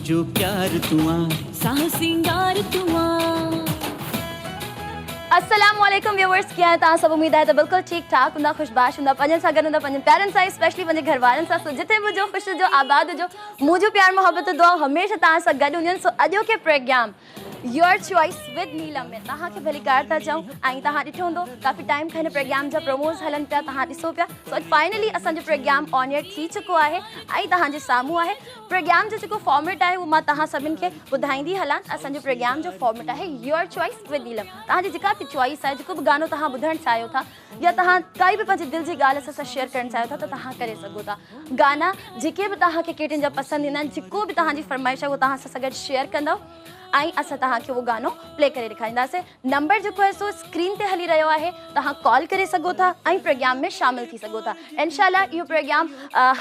मुंहिंजो प्यार तूं आ। साह सिंगार तूं आ। السلام عليڪم ويوئرس ڪيئن آهيو توهان سڀ اميد آهي ته بلڪل ٺيڪ ٺاڪ هوندا خوش باش هوندا پنهنجن سان گڏ هوندا پنهنجن پيارن سان اسپيشلي پنهنجي گهر وارن سان سو جتي به هجو خوش هجو آباد هجو منهنجو پيار محبت دعائون هميشه توهان سان گڏ هونديون آهن سو اڄوڪي پروگرام يور چوائس ود نيلم ۾ توهان کي ڀليڪار ٿا چئون ۽ توهان ڏٺو هوندو ڪافي ٽائيم کان هن پروگرام جا پروموز هلن پيا توهان ڏسو پيا سو اڄ فائنلي اسان جو پروگرام آن ايئر ٿي چڪو آهي ۽ توهان جي سامهون آهي پروگرام جو جيڪو فارميٽ آهي اهو مان توهان سڀن کي ٻڌائيندي هلان اسان جو پروگرام جو فارميٽ آهي يور چوائس ود نيلم توهان جي جيڪا به چوائس آهي جيڪو به گانو توهان ٻڌڻ چاهيو ٿا يا توهان ڪائي به پنهنجي دل جي ڳالهه اسان سان شيئر ڪرڻ چاهيو ٿا ته توهان ڪري سگهو ٿا. گانا جيڪي به توهان کي ڪيٽين جا پسند ايندا آهن جيڪو به توهان جي فرمائش آهي اهو توهان اسان سان گڏ شيئر ڪندؤ ۽ اسان توهان کي اهو گانو پلي ڪري ڏيکارينداسين. نمبر جيڪو آهي سو اسڪرين تي هلي رهيو آهي توهان ڪال ڪري سگهو ٿا ۽ پروگرام ۾ شامل ٿي سگهو ٿا. انشاء الله اهو پروگرام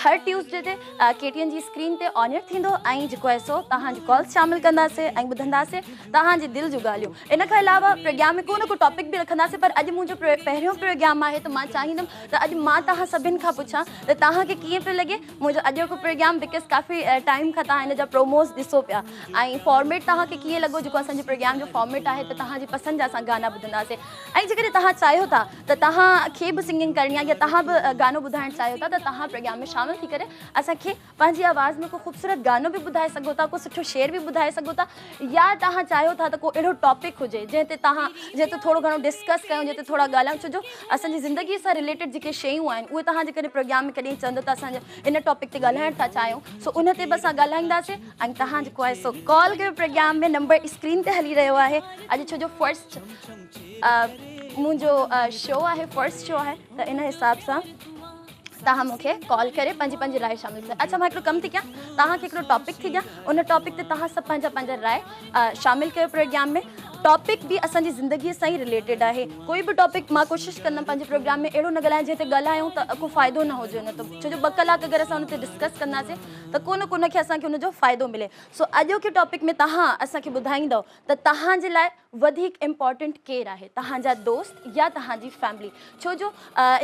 هر ٽيوزڊي تي ڪي ٽي اين جي اسڪرين تي آن ايئر ٿيندو ۽ جيڪو آهي سو توهان جي ڪالز شامل ڪنداسين ۽ ٻڌنداسين توهان جي دل جون ڳالهيون. ان کان علاوه پروگرام ۾ ڪو نه ڪو ٽاپڪ به رکنداسين پر اڄ منهنجو پهريون پروگرام آهي ته مان چاهيندم ته اڄ مان توهان سڀن کان پڇان ته توهان کي ڪيئن پيو لڳي منهنجو اڄوڪو پروگرام because coffee time کان توهان ان جا پروموز ڏسو پيا ۽ فارميٽ توهان کي ڪيئن لڳو جيڪو اسان جي پروگرام جو فارميٽ آهي ته توهان جي پسند جا اسان گانا ٻڌنداسين ۽ جيڪڏهن توهان چاهيو ٿا ته توهان کي به سنگنگ ڪرڻي آهي يا توهان به گانو ٻڌائڻ چاهيو ٿا ته توهان پروگرام ۾ شامل ٿي ڪري اسان کي پنهنجي آواز ۾ ڪو خوبصورت گانو به ٻڌائي سگهو ٿا، ڪو سٺو شعر به ٻڌائي سگهو ٿا يا توهان چاهيو ٿا ته ڪو اهڙو ٽاپڪ هجي جنهن تي توهان جنهن تي ٿورو گهڻو ڊسڪس ڪيون جنهن تي ٿورا ڳالهايون ڇو جو اسان جي زندگي سان رليٽيڊ جيڪي شيون آهن اهي توهان جيڪڏهن پروگرام ۾ ڪڏهن چوندو ته اسان ان ٽاپڪ تي ڳالهائڻ ٿا چاهيون سو ان تي به اسان ڳالهائينداسين ۽ توهان جيڪو آهي سو ڪال ڪيو پروگرام ۾ نمبر اسڪرين تي هلي رهيو آهي اڄ ڇو جو فرسٽ منهنجو شو آهي فرسٽ شو آهي ته ان حساب سان توهان مون کي ڪال ڪري پنهنجي پنهنجي راء شامل ڪري اڇا مان هڪڙو ڪم ٿي ڪيان توهان کي هڪڙو ٽاپڪ ٿي ڏيان ان ٽاپڪ تي توهان سڀ پنهنجا پنهنجا راء شامل ڪيو پروگرام ۾ ٽاپڪ به اسان جي زندگي سان ئي رليٽيڊ آهي ڪوئي به ٽاپڪ مان ڪوشش ڪندم پنهنجي پروگرام ۾ اهڙو نه ڳالهايان جنهن تي ڳالهايون ته ڪو فائدو نه هجي ان تو ڇو جو ٻه ڪلاڪ اگر اسان ان تي ڊسڪس ڪنداسين ته ڪو نه ڪو ان کي اسان کي ان جو فائدو ملي سو اڄوڪي ٽاپڪ ۾ توهان اسان کي ٻڌائيندو ته توهان جي لاء وڌيڪ امپارٽنٽ ڪير آهي توهان جا دوست يا توهان جي فيملي ڇو جو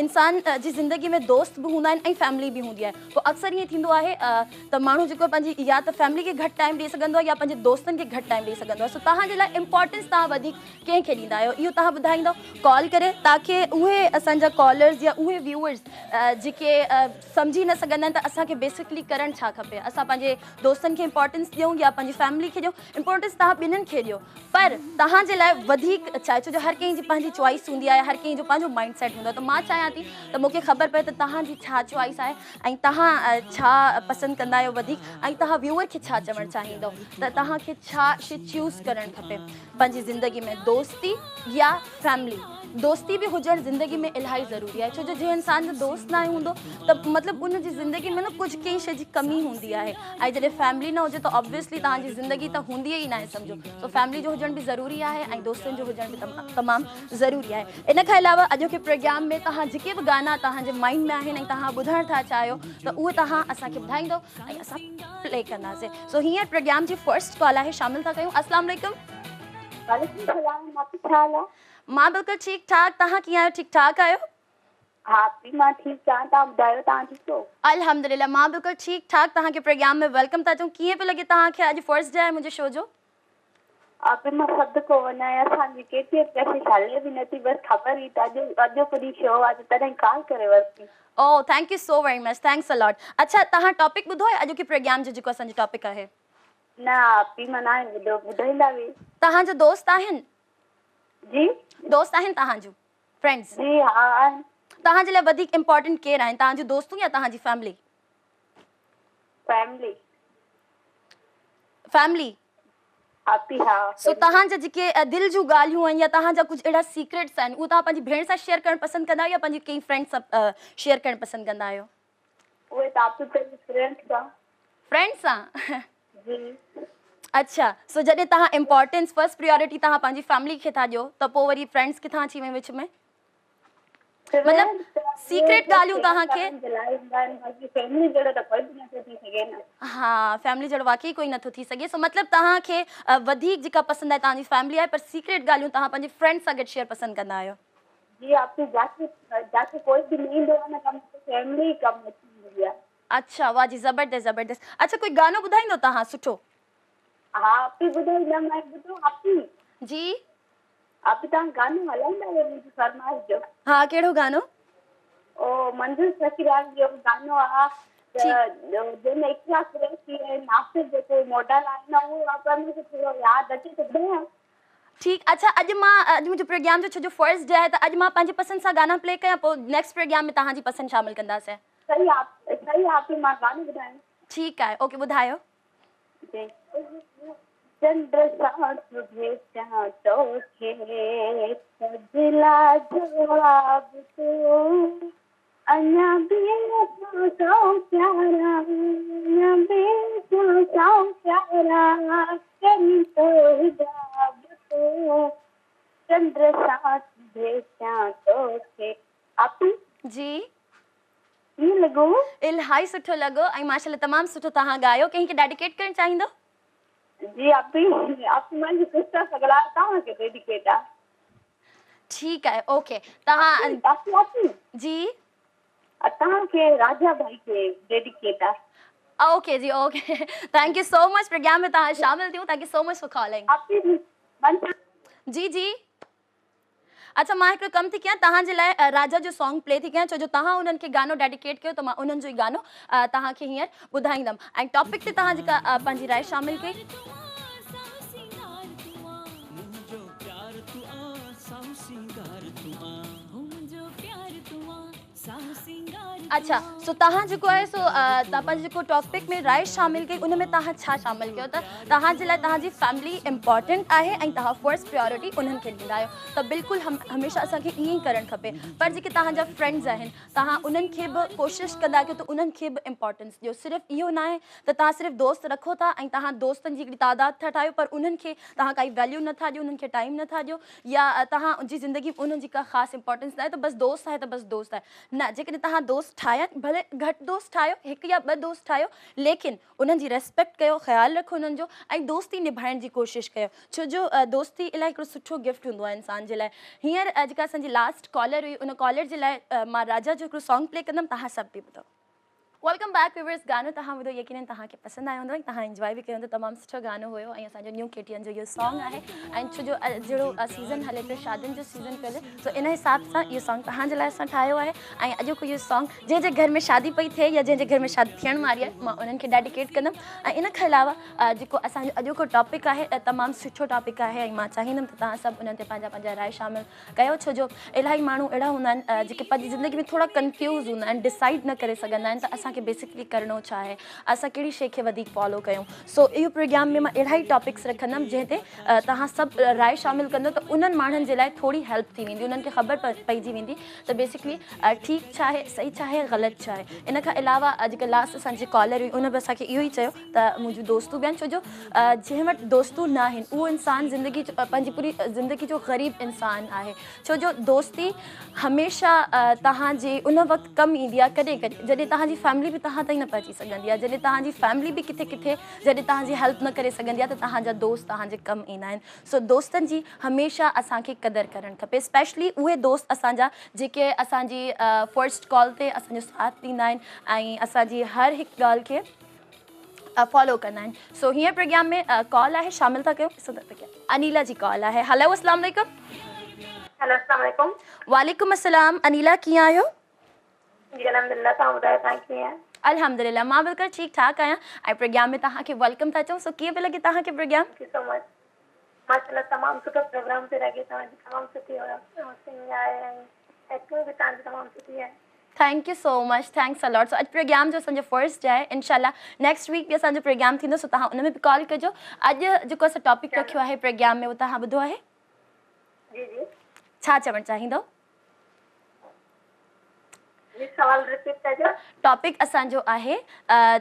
انسان جي زندگي ۾ دوست به هوندا آهن ۽ فيملي به هوندي آهي پوء اڪثر ائين ٿيندو آهي ته ماڻهو جيڪو پنهنجي يا ته فيملي کي گهٽ ٽائيم ڏئي سگهندو آهي يا پنهنجي دوستن کي گهٽ ٽائيم ڏئي سگهندو آهي سو توهان جي لاء امپارٽنس توهان وڌيڪ ڪنهن کي ڏيندا آهيو اهو توهان ٻڌائيندو ڪال ڪري تاڪي اهي اسان جا ڪالرز يا اهي ويوئرز جيڪي سمجهي نه سگهندا آهن ته اسان کي بيسڪلي ڪرڻ ڇا کپي اسان پنهنجي دوستن کي امپارٽنس ڏيون يا پنهنجي فيملي کي ڏيون امپارٽنس توهان ٻنهن کي ڏيو پر توهان جي لاء وڌيڪ ڇا آهي ڇو جو هر ڪنهن جي پنهنجي چوائس هوندي آهي هر ڪنهن جو پنهنجو مائنڊ سيٽ هوندو آهي ته مان چاهيان ٿي ته مون کي خبر پئي ته توهان جي ڇا چوائس آهي ۽ توهان ڇا پسند ڪندا آهيو وڌيڪ ۽ توهان ويوئر کي ڇا چوڻ چاهيندو ته توهان کي ڇا شي چوز ڪرڻ کپي پنهنجي زندگي ۾ دوستي يا فيملي دوستي به هجڻ زندگي ۾ الاهي ضروري آهي ڇو جو جنهن انسان جو دوست ناهي هوندو ته مطلب ان جي زندگي ۾ نه ڪجهه ڪنهن شي جي ڪمي هوندي آهي ۽ جڏهن فيملي نه هجي ته آبويسلي توهان جي زندگي ته هوندي ئي ناهي سمجهو سو فيملي جو هجڻ به ضروري آهي ۽ دوستن جو هجڻ به تمام ضروري آهي ان کان علاوه اڄوڪي پروگرام ۾ توهان جيڪي به گانا توهان جي مائنڊ ۾ آهن ۽ توهان ٻڌڻ ٿا چاهيو ته اهي توهان اسان کي ٻڌائيندو ۽ اسان پلي ڪنداسين سو هينئر پروگرام جي فرسٽ ڪال آهي شامل ٿا ڪيون السلام عليڪم. وعليڪم السلام ماپي ڇا حال آ. مان بلڪل ٺيڪ ٺاڪ توهان ڪيئن آهيو ٺيڪ ٺاڪ آهيو. ها آپي مان ٺيڪ آهيان توهان ٻڌايو توهان ٺيڪ آهيو. الحمدلله مان بلڪل ٺيڪ ٺاڪ توهان کي پروگرام ۾ welcome ٿا چئون ڪيئن پيو لڳي توهان کي اڄ فرسٽ ڊي آهي منهنجي شو جو. آپي مان صدقو وڃان اسان جي ڪي ٽي ايم تي اسين هلي به نٿي بس خبر هئي ته اڄ اڄوڪو ڏينهن شو آهي ته تڏهن ڪال ڪري ورتي. او thank you so very much thanks a lot اڇا توهان ٽاپڪ ٻڌو آهي اڄوڪي پروگرام جو جيڪو اسان جو ٽاپڪ آهي. نه آپي مان ناهي ٻڌو ٻڌائيندا به. توهان جو دوست آهن. جي. دوست آهن توهان جون فرينڊز. جي ها آهن. توهان جي لاء وڌيڪ امپارٽنٽ ڪير آهن توهان جون دوستون يا توهان جي فيملي؟ فيملي. فيملي. آپي ها. سو توهان جا جيڪي دل جون ڳالهيون آهن يا توهان جا ڪجهه اهڙا سيڪريٽس آهن اهي توهان پنهنجي ڀيڻ سان شيئر ڪرڻ پسند ڪندا آهيو يا پنهنجي ڪنهن فرينڊ سان شيئر ڪرڻ پسند ڪندا آهيو؟ اهي ته آپي پنهنجي فرينڊ سان. فرينڊ سان؟ جي. اڇا سو جڏهن توهان امپارٽنس فرسٽ پريارٽي توهان پنهنجي فيملي کي ٿا ڏيو ته پوء وري فرينڊس ڪٿان اچي وئي وچ ۾؟ مطلب سيڪريٽ ڳالهيون توهان کي ها فيملي جهڙو واقعي ڪوئي نٿو ٿي سگهي سو مطلب توهان کي وڌيڪ جيڪا پسند آهي توهان جي فيملي آهي پر سيڪريٽ ڳالهيون توهان پنهنجي فرينڊ سان گڏ شيئر پسند ڪندا آهيو. جي آپي جاکي جاکي ڪوئي به نه ايندو آهي نه ڪم ته فيملي ئي ڪم اچي ويندي آهي. اڇا واه جي زبردست زبردست اڇا ڪوئي گانو ٻڌائيندو توهان سٺو. हा आपी ॿुधाईंदमि ऐं ॿुधो आपी। जी। आपी तव्हां गानो हलाईंदा आहियो मुंहिंजी फरमाइश जो? हा, कहिड़ो गानो? ओ मंजूर फकीरानी जो गानो आहे त जंहिंमें इकरा कुरैशी ऐं नासिर जेको मॉडल आहे न, उहो आहे, पर मूंखे थोरो यादि अचे त ॿुधायां। ठीकु, अच्छा, अॼु मां अॼु मुंहिंजो प्रोग्राम जो छो जो फर्स्ट डे आहे त अॼु मां पंहिंजी पसंदि सां गाना प्ले कयां, पोइ नेक्स्ट प्रोग्राम में तव्हांजी पसंदि शामिल कंदासीं। सही आहे, सही आहे आपी, मां गानो ॿुधायां। ठीकु आहे, ओके, ॿुधायो। जी। चंड सां थो भेटां तोखे, सजला जवाब तूं, अञा बि असां सां प्यारा, अञा बि असां सां प्यारा, करीं थो हिजाब तूं, चंड सां थो भेटां तोखे। आपी। जी। कीअं लॻो? इलाही सुठो लॻो ऐं माशाल्लाह तमामु सुठो तव्हां ॻायो। कंहिंखे डेडिकेट करणु चाहींदो? जी आपी, आपी मुंहिंजी सिस्टर सगड़ा तव्हांखे डेडिकेट आहे। ठीकु आहे, ओके, तव्हां आपी, आपी। जी। तव्हांखे राजा भाई खे डेडिकेट आहे। ओके जी, okay, thank you so much, programme में तव्हां शामिल थियूं। Thank you so much for calling. आपी। जी जी, अच्छा, मां हिकिड़ो कमु थी कयां, तव्हांजे लाइ राजा जो सॉन्ग प्ले थी कयां, छो जो तव्हां उन्हनि खे गानो डेडिकेट कयो त मां उन्हनि जो ई गानो तव्हांखे हींअर ॿुधाईंदमि। ऐं टॉपिक ते तव्हां जेका पंहिंजी राय शामिल कई। मुंहिंजो प्यार तूं आ, साहू सिंगार तूं आ, मुंहिंजो प्यार तूं आ, साहू सिंगार। अच्छा, सो तव्हां जेको आहे सो तव्हां पंहिंजे जेको टॉपिक में राय शामिल कई, उन में तव्हां छा शामिल कयो त तव्हांजे लाइ तव्हांजी फैमिली इम्पोर्टेंट आहे ऐं तव्हां फर्स्ट प्रायोरिटी उन्हनि खे ॾींदा आहियो, त बिल्कुलु हमेशह असांखे ईअं ई करणु खपे। पर जेके तव्हांजा फ्रेंड्स आहिनि, तव्हां उन्हनि खे बि कोशिशि कंदा कयो त उन्हनि खे बि इम्पोर्टेंस ॾियो। सिर्फ़ु इहो न आहे त तव्हां सिर्फ़ु दोस्त रखो था ऐं तव्हां दोस्तनि जी हिकिड़ी तादाद था ठाहियो, पर उन्हनि खे तव्हां काई वैल्यू नथा ॾियो, उन्हनि खे टाइम नथा ॾियो या तव्हांजी ज़िंदगी में उन्हनि जी का ख़ासि इम्पोर्टेंस न आहे, त बसि दोस्त आहे त बसि दोस्त आहे। न, जेकॾहिं तव्हां दोस्त ठाहिया आहिनि, भले घटि दोस्त ठाहियो, हिकु या ॿ दोस्त ठाहियो, लेकिन उन्हनि जी रेस्पेक्ट कयो, ख़्यालु रखो उन्हनि जो ऐं दोस्ती निभाइण जी कोशिशि कयो, छो जो दोस्ती इलाही हिकिड़ो सुठो गिफ्ट हूंदो आहे इंसान जे लाइ। हींअर जेका असांजी लास्ट कॉलर हुई, उन कॉलर जे लाइ मां राजा जो हिकिड़ो सॉन्ग प्ले कंदमि, तव्हां सभु बि ॿुधो। Welcome back viewers, गानो तव्हां ॿुधो, यकीनन तव्हांखे पसंदि आयो हूंदो ऐं तव्हां इंजॉय बि कयो हूंदो। तमामु सुठो गानो हुयो ऐं असांजो न्यू केटीएन जो इहो सॉन्ग आहे ऐं छो जो जहिड़ो सीज़न हले पियो, शादियुनि जो सीज़न पियो हले, सो इन हिसाब सां इहो सॉन्ग तव्हांजे लाइ असां ठाहियो आहे। ऐं अॼोको इहो सॉन्ग जंहिंजे घर में शादी पई थिए या जंहिंजे घर में शादी थियण वारी आहे, मां उन्हनि खे डेडिकेट कंदमि। ऐं इन खां अलावा जेको असांजो अॼोको टॉपिक आहे, तमामु सुठो टॉपिक आहे ऐं मां चाहींदमि त तव्हां सभु उन्हनि ते पंहिंजा पंहिंजा राय शामिल कयो, छो जो इलाही माण्हू अहिड़ा हूंदा आहिनि जेके पंहिंजी ज़िंदगी में थोरा कंफ्यूज़ हूंदा आहिनि, डिसाइड न करे सघंदा आहिनि त असांखे बेसिकली करिणो छा आहे, असां कहिड़ी शइ खे वधीक फॉलो कयूं। सो इहो प्रोग्राम में मां अहिड़ा ई टॉपिक्स रखंदमि जंहिं ते तव्हां सभु राय शामिल कंदो त उन्हनि माण्हुनि जे लाइ थोरी हेल्प थी वेंदी, उन्हनि खे ख़बर पइजी वेंदी त बेसिकली ठीकु छा आहे, सही छा आहे, ग़लति छा आहे। इन खां अलावा जेका लास्ट असांजी कॉलर हुई, उन बि असांखे इहो ई चयो त मुंहिंजूं दोस्तूं बि आहिनि, छो जो जंहिं वटि दोस्तूं न आहिनि उहो इंसान ज़िंदगी जो पंहिंजी पूरी ज़िंदगी जो ग़रीब इंसान आहे, छो जो दोस्ती हमेशह तव्हांजे उन वक़्तु कमु ईंदी आहे कॾहिं कॾहिं जॾहिं तव्हांजी फैमिली बि तव्हां ताईं न पहुची सघंदी आहे, जॾहिं तव्हांजी फैमिली बि किथे किथे जॾहिं तव्हांजी हेल्प न करे सघंदी आहे त तव्हांजा दोस्त तव्हांजे कमु ईंदा आहिनि। सो दोस्तनि जी हमेशह असांखे क़दर करणु खपे, स्पेशली उहे दोस्त असांजा जेके असांजी फर्स्ट कॉल ते असांजो साथ ॾींदा आहिनि ऐं असांजी हर हिकु ॻाल्हि खे फॉलो कंदा आहिनि। सो हींअर प्रोग्राम में कॉल आहे, शामिल था कयूं, ॾिसो त अनीला जी कॉल आहे। हेलो, अस्सलाम वालेकुम। हेलो, अस्सलाम वालेकुम। वालेकुम अस्सलाम। अनीला, कीअं आहियो? जी अल्हम्दुलिल्लाह, तव्हां ॿुधायो तव्हां कीअं आहियो? अल्हम्दुलिल्लाह, मां बिल्कुलु ठीकु ठाक आहियां ऐं प्रोग्राम में तव्हांखे welcome था चऊं। सो कीअं पियो लॻे तव्हांखे programme? Thank you so much. माशाअल्लाह तमामु सुठो प्रोग्राम पियो लॻे, तव्हांजी तमामु सुठी होस्टिंग आहे ऐं एक्टिंग बि तव्हांजी तमामु सुठी आहे। Thank you so much, thanks a lot. So अॼु प्रोग्राम जो असांजो फर्स्ट आहे, इनशाला नेक्स्ट वीक बि असांजो प्रोग्राम थींदो, सो तव्हां उन में बि कॉल कजो। अॼु जेको असां टॉपिक रखियो आहे प्रोग्राम में, उहो तव्हां ॿुधो आहे? जी जी। छा चवणु चाहींदो? जी सवाल रिपीट कजो। टॉपिक असांजो आहे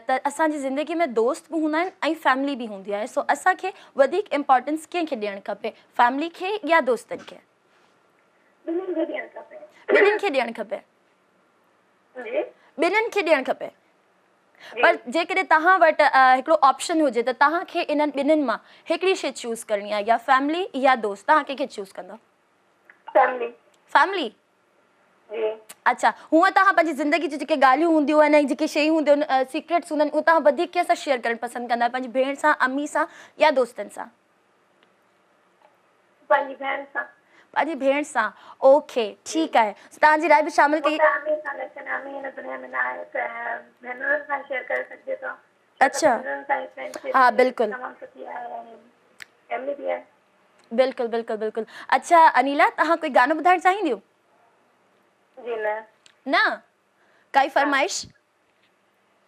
त असांजी ज़िंदगी में दोस्त बि हूंदा आहिनि ऐं फैमिली बि हूंदी आहे, सो असांखे वधीक इम्पोर्टेंस कंहिंखे ॾियणु खपे, फैमिली खे या दोस्तनि खे? ॿिन्हिनि खे ॾियणु खपे। ॿिन्हिनि खे ॾियणु खपे। जी, ॿिन्हिनि खे ॾियणु खपे। पर जेकॾहिं तव्हां वटि हिकिड़ो ऑप्शन हुजे त तव्हांखे इन्हनि ॿिन्हिनि मां हिकिड़ी शइ चूज़ करणी आहे, या फैमिली या दोस्त, तव्हां कंहिंखे चूज़ कंदव? फैमिली। फैमिली? अच्छा हूअं तव्हां पंहिंजी ज़िंदगी जूं जेके ॻाल्हियूं हूंदियूं आहिनि ऐं जेके शयूं हूंदियूं आहिनि सीक्रेट्स हूंदा आहिनि उहे तव्हां वधीक कंहिंसां शेयर करणु पसंदि कंदा आहियो पंहिंजी भेण सां अम्मी सां या दोस्तनि सां? पंहिंजी भेण सां। पंहिंजी भेण सां ओके ठीकु आहे। तव्हांजी राय बि शामिल कई। अम्मी सां लेकिन अम्मी हिन दुनिया में न आहे त भेनरुनि सां शेयर करे सघिजे थो। अच्छा हाँ बिल्कुलु तमामु सुठी आहे फैमिली बि आहे। बिल्कुलु बिल्कुलु बिल्कुलु। अच्छा अनिला तव्हां कोई गानो ॿुधाइण चाहींदियूं? जी न। न काई फरमाइश?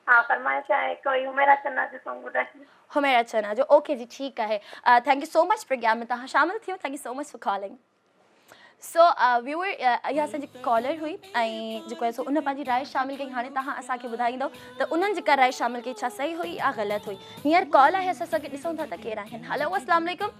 हाँ फरमाइश आहे कोई हुमेरा चन्ना जो सॉन्ग ॿुधाए। हुमेरा चन्ना जो ओके जी ठीकु आहे। Thank you so much programme में तव्हां शामिल थियो। Thank you so much for calling. So viewer इहा असांजी कॉलर हुई ऐं जेको आहे सो उन पंहिंजी राय शामिल कई। हाणे तव्हां असांखे ॿुधाईंदव त उन्हनि जेका राय शामिल कई छा सही हुई या ग़लति हुई। हींअर कॉल आहे असां सां ॾिसूं था त केरु आहिनि। हलो अस्सलाम वालेकुम।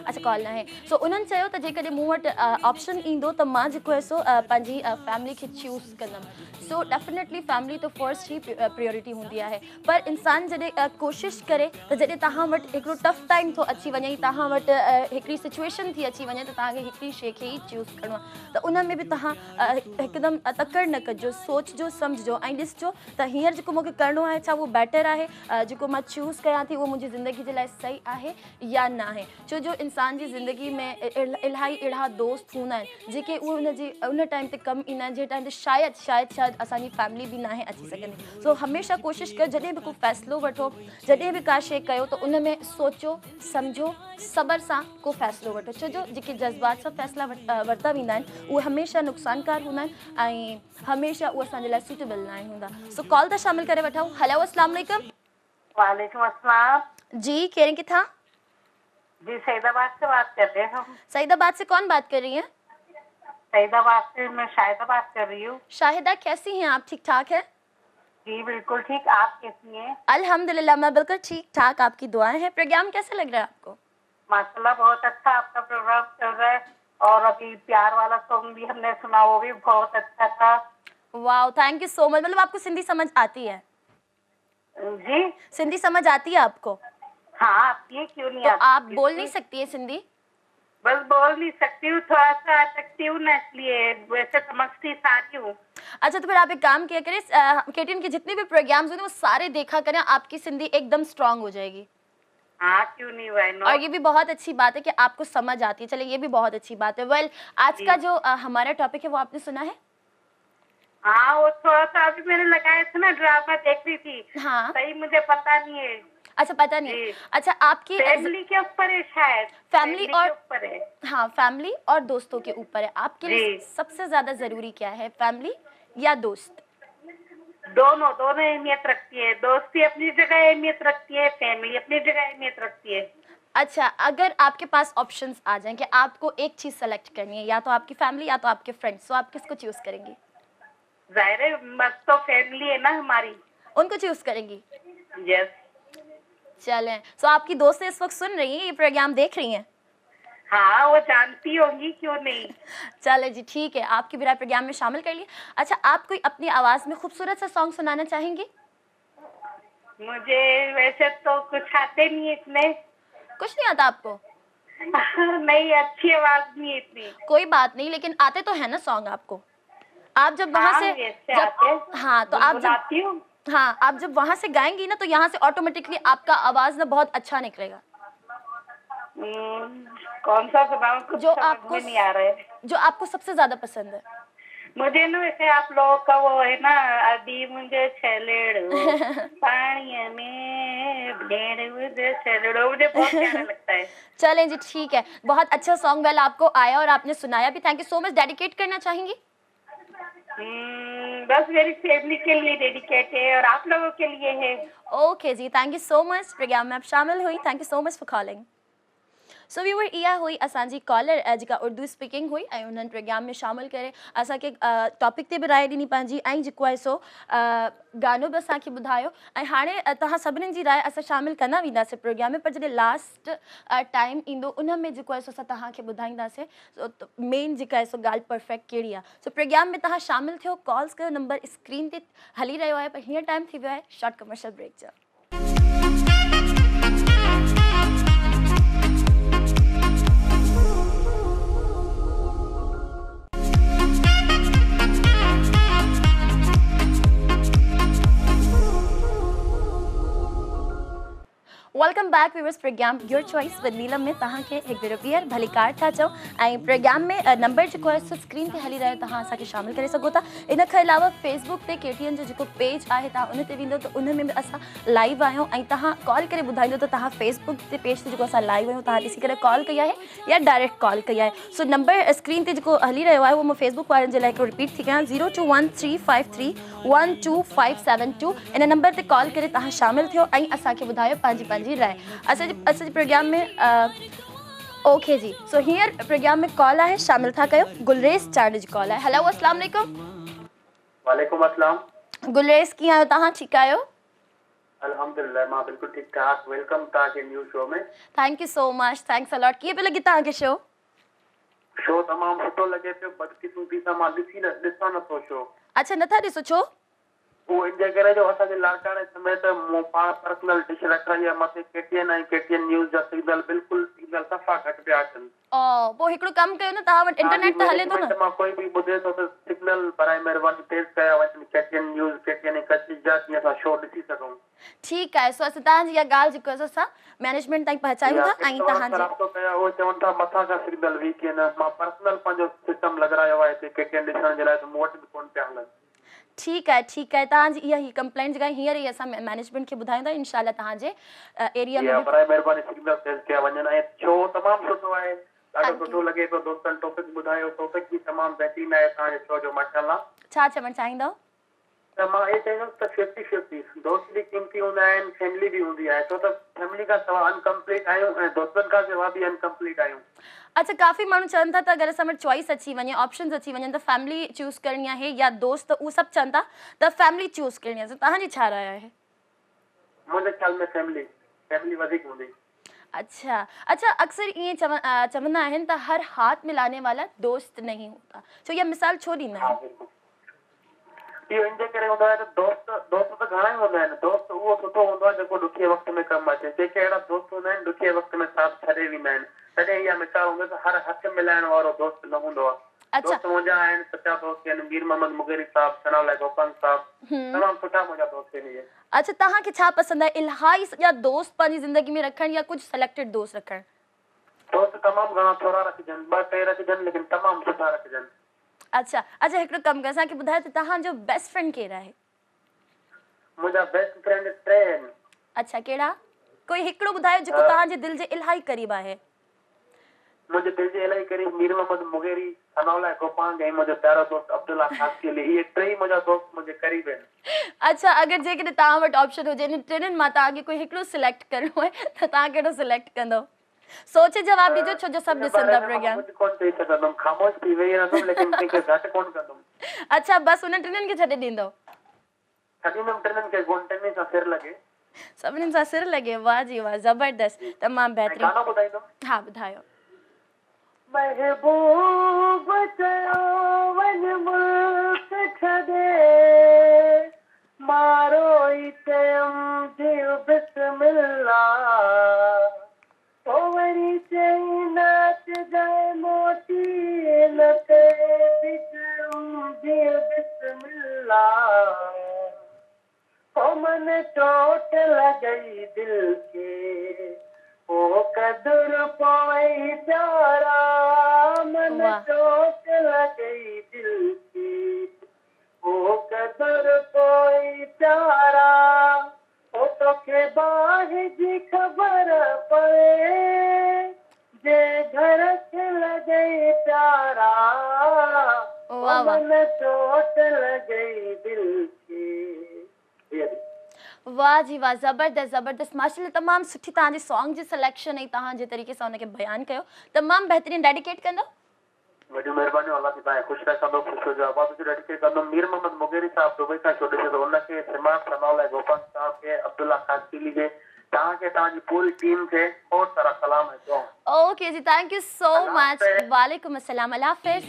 अच्छा कॉल न आहे। सो उन्हनि चयो त जेकॾहिं मूं वटि ऑप्शन ईंदो त मां जेको आहे सो पंहिंजी फैमिली खे चूज़ कंदमि। सो डेफिनेटली फैमिली त फर्स्ट ई प्रायोरिटी हूंदी आहे पर इंसान जॾहिं कोशिशि करे त जॾहिं तव्हां वटि हिकिड़ो टफ टाइम थो अची वञे तव्हां वटि हिकिड़ी सिचुएशन थी अची वञे त तव्हांखे हिकिड़ी शइ खे ई चूज़ करिणो आहे त उन में बि तव्हां हिकदमि तकड़ न कजो, सोचिजो सम्झिजो ऐं ॾिसजो त हींअर जेको मूंखे करिणो आहे छा उहो बेटर आहे, जेको मां चूज़ कयां थी उहो मुंहिंजी ज़िंदगी जे लाइ सही आहे या न आहे। छो जो इंसान जी ज़िंदगी में इलाही अहिड़ा दोस्त हूंदा आहिनि जेके उहे हुनजे उन टाइम ते कमु ईंदा आहिनि जंहिं टाइम ते शायदि शायदि शायदि असांजी फैमिली बि नाहे अची सघंदी। सो हमेशह कोशिशि कयो जॾहिं बि को फ़ैसिलो वठो जॾहिं बि का शइ कयो त उन में सोचो सम्झो सब्र सां को फ़ैसिलो वठो। छो जो जेके जज़्बात सां फ़ैसिला वरिता वेंदा आहिनि उहे हमेशह नुक़सानकार हूंदा आहिनि ऐं हमेशह उहे असांजे लाइ सूटेबल न आहिनि हूंदा। सो कॉल था शामिल करे वठूं। हलो अस्सलाम वालेकुम। वालेकुम अस्सलाम। जी केरु किथां? जी सईदाबाद से बात कर रहे हैं हम। सईदाबाद से कौन बात कर रही हैं? सईदाबाद से मैं शाहिदा बात कर रही हूँ। शाहिदा कैसी हैं आप? ठीक ठाक है? जी बिल्कुल ठीक, आप कैसी हैं? अल्हम्दुलिल्लाह मैं बिल्कुल ठीक ठाक, आपकी दुआएं हैं। प्रोग्राम कैसा लग रहा है आपको? माशाल्लाह बहुत अच्छा आपका प्रोग्राम चल रहा है और अभी प्यार वाला सॉन्ग भी हमने सुना वो भी बहुत अच्छा था। वाह thank you so much. मतलब आपको सिंधी समझ आती है? जी सिंधी समझ आती है आपको? हाँ आती है, क्यों नहीं तो आती? आप बोल नहीं सकती है सिंधी? बस बोल नहीं सकती हूँ, थोड़ा सा अटकती हूँ ना इसलिए, वैसे समझती सारी हूँ। अच्छा तो फिर आप एक काम किया करें, केटीएन के जितने भी प्रोग्राम्स होते हैं वो सारे देखा करें, आपकी सिंधी एकदम स्ट्रांग हो जाएगी। हाँ क्यों नहीं, why not? और ये भी बहुत अच्छी बात है कि आपको समझ आती है, चलिए ये भी बहुत अच्छी बात है। वेल आज का जो हमारा टॉपिक है वो आपने सुना है? हाँ वो थोड़ा सा अभी मैंने लगाया था ना, ड्रामा देख रही थी। हाँ सही मुझे पता नहीं है। अच्छा पता नहीं। अच्छा आपकी फैमिली के ऊपर है शायद? फैमिली और ऊपर है। हाँ फैमिली और दोस्तों के ऊपर है। आपके लिए सबसे ज्यादा जरूरी क्या है, फैमिली या दोस्त? दोनों, दोनों अहमियत रखती है। दोस्ती अपनी जगह अहमियत रखती है, फैमिली अपनी जगह अहमियत रखती है। अच्छा अगर आपके पास ऑप्शंस आ जाएं कि आपको एक चीज सेलेक्ट करनी है, या तो आपकी फैमिली या तो आपके फ्रेंड्स, तो आप किसको चूज करेंगी? जाहिर है बस तो फैमिली है ना हमारी, उनको चूज करेंगी। यस। चलें सो आपकी दोस्तें इस वक्त सुन रही हैं, ये प्रोग्राम देख रही हैं? हाँ वो जानती होंगी, क्यों नहीं। चले जी ठीक है, आपकी भी राय प्रोग्राम में शामिल कर ली। अच्छा आप कोई अपनी आवाज़ में खूबसूरत सा सॉन्ग सुनाना चाहेंगी? मुझे वैसे तो कुछ आते नहीं है इतने। कुछ नहीं आता आपको? नहीं अच्छी आवाज़ नहीं है इतनी। कोई बात नहीं, लेकिन आते तो है ना सॉन्ग आपको? आप जब वहाँ से जब, हाँ तो आप जब, हाँ आप जब वहाँ से गाएंगी ना तो यहाँ से ऑटोमेटिकली आपका आवाज़ ना बहुत अच्छा निकलेगा। कौन सा सुनाऊं? कुछ जो आपको नहीं आ रहा है। जो आपको सबसे ज्यादा पसंद है? मुझे ना वैसे आप लोगों का वो है ना, अदी मुझे छलेड़ो पानी में भेड़ मुझे छलेड़ो, मुझे बहुत प्यारा लगता है। चलें जी ठीक है, बहुत अच्छा सॉन्ग वेल आपको आया और आपने सुनाया भी। Thank you so much. Dedicate करना चाहेंगी? बस मेरी फैमिली के लिए डेडिकेट है और आप लोगों के लिए है। Okay ji thank you so much, programme में आप शामिल हुई। Thank you so much for calling. So viewer इहा हुई असांजी कॉलर जेका उर्दू स्पीकिंग हुई ऐं उन्हनि प्रोग्राम में शामिल करे असांखे टॉपिक ते बि राय ॾिनी पंहिंजी ऐं जेको आहे सो गानो बि असांखे ॿुधायो। ऐं हाणे तव्हां सभिनीनि जी राय असां शामिल कंदा वेंदासीं प्रोग्राम में, पर जॾहिं लास्ट टाइम ईंदो उन में जेको आहे सो असां तव्हांखे ॿुधाईंदासीं मेन जेका आहे सो ॻाल्हि परफेक्ट कहिड़ी आहे। सो प्रोग्राम में तव्हां शामिल थियो, कॉल्स कयो, नंबर स्क्रीन ते हली रहियो आहे, पर हींअर टाइम थी वियो आहे शॉर्ट कमर्शियल ब्रेक जो। Welcome back viewers programme your choice with Neelam ۾ توهان کي هڪ ڀيرو ٻيهر ڀليڪار ٿا چئون ۽ پروگرام ۾ نمبر جيڪو آهي سو اسڪرين تي هلي رهيو توهان اسان کي شامل ڪري سگهو ٿا ان کان علاوه فيس بڪ تي ڪي ٽي اين جو جيڪو پيج آهي توهان ان تي ويندو ته ان ۾ به اسان لائيو آهيون ۽ توهان ڪال ڪري ٻڌائيندو ته توهان فيس بڪ تي پيج تي جيڪو اسان لائيو آهيون توهان ڏسي ڪري ڪال ڪئي آهي يا ڊائريڪٽ ڪال ڪئي آهي سو نمبر اسڪرين تي جيڪو هلي رهيو آهي اهو مان فيس بڪ وارن جي لاء هڪڙو رپيٽ ٿي ڪيان zero two one three five three one two five seven two ان نمبر تي ڪال ڪري توهان شامل ٿيو ۽ اسان کي ٻڌايو پنهنجي پنهنجي راء اسان جي اسان جي پروگرام ۾ اوڪي جي سو هينئر پروگرام ۾ ڪال آهي شامل ٿا ڪيو گلريز چانڊ جي ڪال آهي هلو اسلام عليڪم. وعليڪم السلام. گلريز ڪيئن آهيو توهان ٺيڪ آهيو. الحمدلله مان بلڪل ٺيڪ ٺاڪ welcome توهان کي new show ۾. Thank you so much thanks a lot ڪيئن پيو لڳي توهان کي شو. شو تمام سٺو لڳي پيو بدقسمتي سان مان ڏسي نه ڏسان نه ٿو شو. اڇا نه ٿا ڏسو ڇو؟ اهو ان جي ڪري جو اسان جي لاڙڪاڻي سميت مون پاڻ پرسنل ڊش رکرائي آهي مٿي K T N ۽ K T N news جا سگنل بلڪل سگنل صفا گهٽ پيا اچن. او پوء هڪڙو ڪم ڪيو نه توهان وٽ توهان جي انٽرنيٽ ته هلي ٿو نه. مئنيجمينٽ مان ڪوئي به ٻڌي ٿو ته سگنل برائي مهرباني تيز ڪيا وڃن K T N news K T N ۽ ڪشش جا جيئن اسان شو ڏسي سگهون. ٺيڪ آهي سو اسان توهان جي اها ڳالهه جيڪو آهي سو اسان مئنيجمينٽ تائين پهچايون يا ٿا ۽ ڪنهن وارن توهان سان جي. رابطو ڪيو اهي چون ٿا مٿان کان سگنل ويڪ آهن مان پرسنل پنهنجو سسٽم لڳرايو آهي هتي ڪي ٽي اين ڏسڻ جي لاء ته مون وٽ به ڪونه پيا هلن. ٺيڪ آهي ٺيڪ آهي توهان جي اها هي ڪمپلينٽ جيڪا هينئر ئي اسان مئنيجمينٽ کي ٻڌايون ٿا انشاء الله توهان جي ايريا جي ۾ ها به. برائي مهرباني سگنل تيز ڪيا وڃن ۽ شو تمام سٺو آهي ڏاڍو thank سٺو يو. لڳي پيو دوستن ٽاپڪ ٻڌايو ٽاپڪ به تمام بهترين آهي توهان جي شو جو ماشاء الله. ڇا چوڻ چاهيندؤ؟ ته مان اهي چوندس ته ففٽي ففٽي، دوست به قيمتي هوندا آهن، فيملي به هوندي آهي، ڇو ته فيملي کان سوا انڪمپليٽ آهيون ۽ دوستن کان سوا به انڪمپليٽ آهيون. اڇا ڪافي ماڻهو چون ٿا ته اگر اسان وٽ چوائس اچي وڃي آپشنز اچي وڃن ته فيملي چوز ڪرڻي آهي يا دوست ته اهو سڀ چون ٿا ته فيملي چوز ڪرڻي آهي سو توهان جي ڇا راء آهي؟ منهنجي خيال ۾ فيملي، فيملي وڌيڪ هوندي. اڇا اڇا اڪثر ائين چوندا آهن ته هر هاٿ ملاني والا دوست نهين هوتا ڇو اها مثال ڇو ڏيندا ها آهن؟ بلڪل اهو ان جي ڪري هوندو آهي ته دوست دوست ته گهڻا ئي هوندا آهن دوست اهو سٺو هوندو آهي جيڪو ڏکئي وقت ۾ ڪم اچي ڪي ڪي اهڙا دوست هوندا آهن ڏکئي وقت ۾ ساٿ ڇڏي ويندا آهن تڏهن اها مثال هوندي ته هر هٿ ملائڻ وارو دوست نه هوندو آهي اڇا دوست منهنجا آهن سچا دوست آهن مير محمد مغيري صاحب ثناء الله گوپانگ صاحب تمام سٺا منهنجا دوست آهن اهي. اڇا توهان کي ڇا پسند آهي الهائي سڄا دوست پنهنجي زندگي ۾ رکڻ يا ڪجهه سليڪٽيڊ دوست رکڻ؟ دوست تمام گهڻا ٿورا رکجن ٻه ٽي رکجن ليڪن تمام سٺا رکجن. اڇا اڇا هڪڙو ڪم ڪيو اسان کي ٻڌايو ته توهان جو بيسٽ فرينڊ ڪير آهي؟ منهنجا بيسٽ فرينڊ ٽي آهن. اڇا ڪهڙا؟ ڪوئي هڪڙو ٻڌايو جيڪو توهان جي دل جي الهائي قريب آهي. منهنجي دل جي الاهي قريب مير محمد مغيري، ثناء الله گوپانگ ۽ منهنجو پيارو دوست عبدالله خاصخيلي اهي ٽيئي منهنجا دوست منهنجي قريب آهن. اڇا اگر جيڪڏهن توهان وٽ آپشن هجي انهن ٽنهن مان توهان کي ڪوئي هڪڙو سليڪٽ ڪرڻو آهي ته توهان ڪهڙو سليڪٽ ڪندو؟ سوچي جواب ڏجو ڇو جو سڀ ان ڏسن باري ٿا ۾ مان پروگرام. ڪجهه ڪونه چئي سگهندم خاموش ٿي ويهي رهندم ليڪن ڪنهن کي گهٽ ڪونه ڪندم. اڇا بس انهن ٽنهن کي ڇڏي ڏيندو. ڇڏيندم ٽنهن کي ڪونه ٽنهي سان سر لڳي. سڀني سان سر لڳي واه جي واه زبردست تمام ۽ بهترين. گانو ٻڌائيندم. ها ٻڌايو. محبوب چيو وڃ ملڪ ڇڏي مان روئي چيم جيء بسم الله پوء وري چيائين نه اچجانء موٽي نه ٿئي به چيم جيء بسم الله پوء من چوٽ لڳئي دل کي پوء قدر پوئي پيارا من چوٽ لڳئي دل کي پوء قدر پوئي پيارا او توکي باهه جي خبر پوي، جي گهر کي لڳئي پيارا، او من چوٽ لڳئي دل کي. واه جي واه زبردست زبردست ماشاءالله تمام سٺي توهان جي سانگ جي سليڪشن ۽ توهان جي طريقي سان ان کي بيان ڪيو تمام بهترين ڊيڊيڪيٽ ڪندو. وڏيون مهربانيون الله سائين توهان کي خوش رکندو خوش هجو آباد هجو ڊيڊيڪيٽ ڪندم مير محمد مغيري صاحب دبئي کان شو ڏسي ٿو ان کي سماٽ ثناء الله گوپانگ صاحب کي عبدالله خاصخيلي کي توهان کي توهان جي پوري ٽيم کي کوڙ سارا سلام ۽ دعائون. اوڪي جي thank you سو الله مچ حافظ. وعليڪم السلام الله حافظ.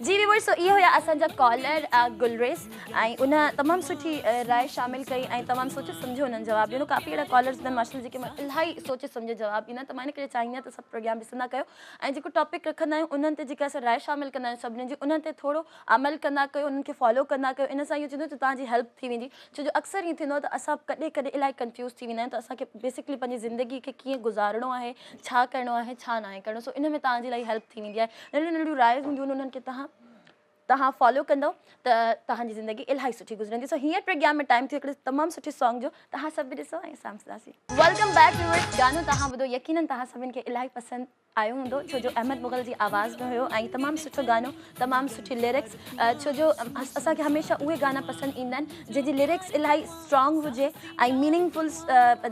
جي ويورز سو اهي هيا اسان جا ڪالر گلريز ۽ ان تمام سٺي راء شامل ڪئي ۽ تمام سوچي سمجهي انهن جواب ڏنو ڪافي اهڙا ڪالرز هوندا آهن ماشاءالله جيڪي الاهي سوچي سمجهي جواب ڏيندا آهن ته مان ان ڪري چاهيندي آهيان ته سڀ پروگرام ڏسندا ڪيو ۽ جيڪو ٽاپڪ رکندا آهيون انهن تي جيڪا اسان راء شامل ڪندا آهيون سڀني جي انهن تي ٿورو عمل ڪندا ڪيو انهن کي فالو ڪندا ڪيو ان سان اهو ٿيندو ته توهان جي هيلپ ٿي ويندي ڇو جو اڪثر ائين ٿيندو آهي ته اسان ڪڏهن ڪڏهن الاهي ڪنفيوز ٿي ويندا آهيون ته اسان کي بيسڪلي پنهنجي زندگي کي ڪيئن گذارڻو آهي ڇا ڪرڻو آهي ڇا ناهي ڪرڻو سو ان ۾ توهان جي الاهي هيلپ ٿي ويندي آهي ننڍڙيون ننڍڙيون راء هونديون آهن انهن کي توهان توهان فالو ڪندو ته توهان جي زندگي الاهي سٺي گذرندي سو هينئر پروگرام ۾ ٽائيم ٿيو هڪڙي تمام سٺي سانگ جو توهان سڀ به ڏسو ۽ اسان به ڏسنداسين. Welcome back viewers گانو توهان ٻڌو يقينن توهان سڀن کي الاهي پسند آيو هوندو ڇو جو احمد مغل جي آواز ۾ هيو ۽ تمام سٺو گانو تمام سٺي لرڪس ڇو جو اسان کي هميشه اهي گانا پسند ايندا آهن جنهن جي لرڪس الاهي اسٽرانگ هجي ۽ ميننگ فل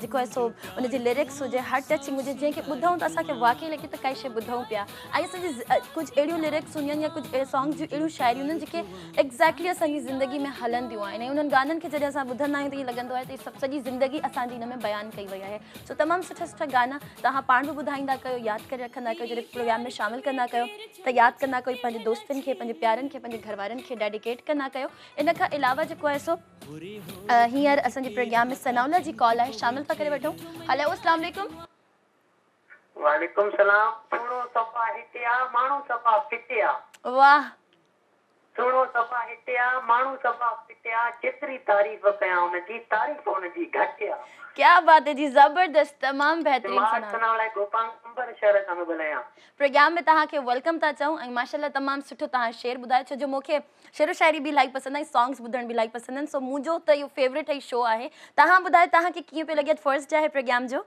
جيڪو آهي سو ان جي لرڪس هجي هارٽ ٽچنگ هجي جنهن کي ٻڌون ته اسان کي واقعي لڳي ته ڪائي شي ٻڌون پيا ۽ اسان جي ڪجهه اهڙيون لرڪس هونديون آهن يا ڪجهه اهڙي سانگس جون اهڙيون شاعريون هونديون آهن جيڪي ايگزيڪٽلي اسان جي زندگي ۾ هلنديون آهن ۽ انهن گانن کي جڏهن اسان ٻڌندا آهيون ته ائين لڳندو آهي ته سڀ سڄي زندگي اسان جي ان ۾ بيان ڪئي وئي آهي سو تمام سٺا سٺا گانا توهان پاڻ به ٻڌائيندا ڪيو ياد ڪري رکندا ڪيو جڏهن پروگرام ۾ شامل ڪندا ڪيو ته ياد ڪندا ڪيو پنهنجي دوستن کي پنهنجي پيارن کي پنهنجي گهر وارن کي ڊيڊيڪيٽ ڪندا ڪيو ان کان علاوه جيڪو آهي سو هينئر اسان جي پروگرام ۾ ثناء الله جي ڪال آهي شامل ٿا ڪري وٺون هلو اسلام عليڪم. وعليڪم سلام سهڻو صفا هتي آ ماڻهو صفا ڦٽي آ. واه. سهڻو صفا هتي آ ماڻهو صفا ڦٽي آ جيتري تعريف ڪيان ان جي تعريف ان جي گهٽ آ. ڪيا بات هي جي زبردست تمام بهترين مان ثناء الله گوپانگ قمبر شهر کان ٿو ڳالهايان. پروگرام ۾ توهان کي welcome ٿا چئون ۽ ماشاءالله تمام سٺو توهان شعر ٻڌايو ڇو جو مون کي شعر و شاعري به الاهي پسند آهي سانگس ٻڌڻ به الاهي پسند آهن سو منهنجو ته اهو فيورٽ هي شو آهي توهان ٻڌايو توهان کي ڪيئن پيو لڳي اڄ فرسٽ ڊي آهي پروگرام جو.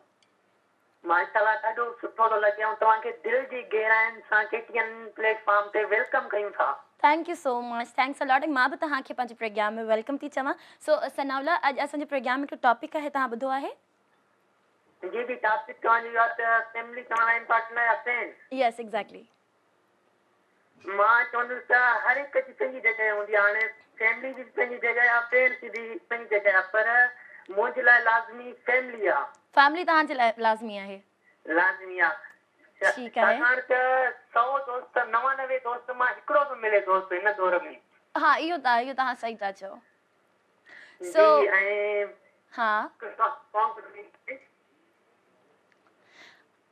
ماشاءالله ڏاڍو سٺو ٿو لڳي ۽ توهان کي دل جي گهراين سان ڪي ٽي اين پليٽ فارم تي welcome ڪيون ٿا. Thank you so much thanks a lot ۽ مان به توهان کي پنهنجي پروگرام ۾ welcome ٿي چوان سو ثناء الله اڄ اسان جي پروگرام ۾ هڪڙو ٽاپڪ آهي توهان ٻڌو آهي؟ جي جي ٽاپڪ توهان جو اهو آهي ته فيملي توهان لاء امپارٽنٽ آهي يا فرينڊز؟ Yes exactly. مان چوندس ته هر هڪ جي پنهنجي جڳهه هوندي آهي هاڻي فيملي جي به پنهنجي جڳهه آهي فرينڊس جي به پنهنجي جڳهه آهي پر منهنجي لاء لازمي فيملي آهي. فيملي توهان جي لاء لازمي آهي. لازمي آهي ٺيڪ آهي. ڇاڪاڻ ته سئو دوست 99 دوست مان هڪڙو ٿو ملي دوست هن دور ۾. ها اهو ته اهو توهان صحيح ٿا چئو. سو جي ۽ ها.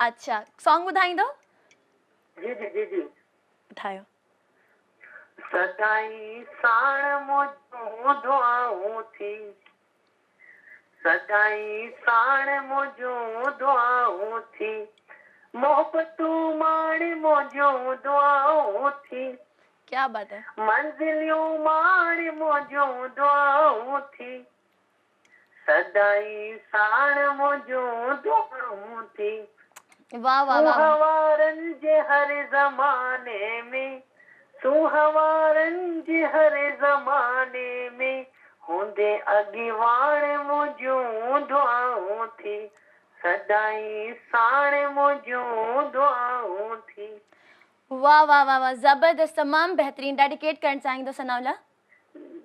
اڇا سانگ ٻڌائيندو. جي جي جي جي. ٻڌايو. سدائين ساڻ منهنجون دعائون ٿي سدائين ساڻ منهنجون دعائون ٿي محبتون ماڻي منهنجون دعائون ٿي ڪيا بات هي. منزليون ماڻي منهنجون دعائون ٿي سدائين ساڻ منهنجون دعائون ٿي. واه واه واه. سونهن وارن جي هر زماني ۾ سونهن وارن جي هر زماني ۾ هوندين اڳواڻ منهنجون دعائون ٿي. سدائين ساڻ منهنجون دعائون ٿي. واه واه واه واه زبردست تمام بهترين ڊيڊيڪيٽ ڪرڻ چاهيندو ثناء الله.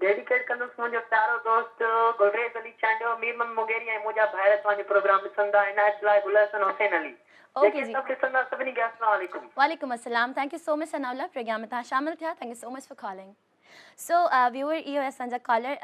ڊيڊيڪيٽ ڪندس منهنجو پيارو دوست گلريز علي چانڊيو، مير محمد مغيري ۽ منهنجا ڀائر توهان جو پروگرام ڏسن ٿا عنايت الله گل حسن حسين علي اوڪي جيڪي جي. سڀ ڏسن ٿا سڀني کي السلام عليڪم. وعليڪم السلام thank you so much Sana Allah programme ۾ توهان شامل ٿيا thank you so much for calling so viewer اهو اسان جا ڪالر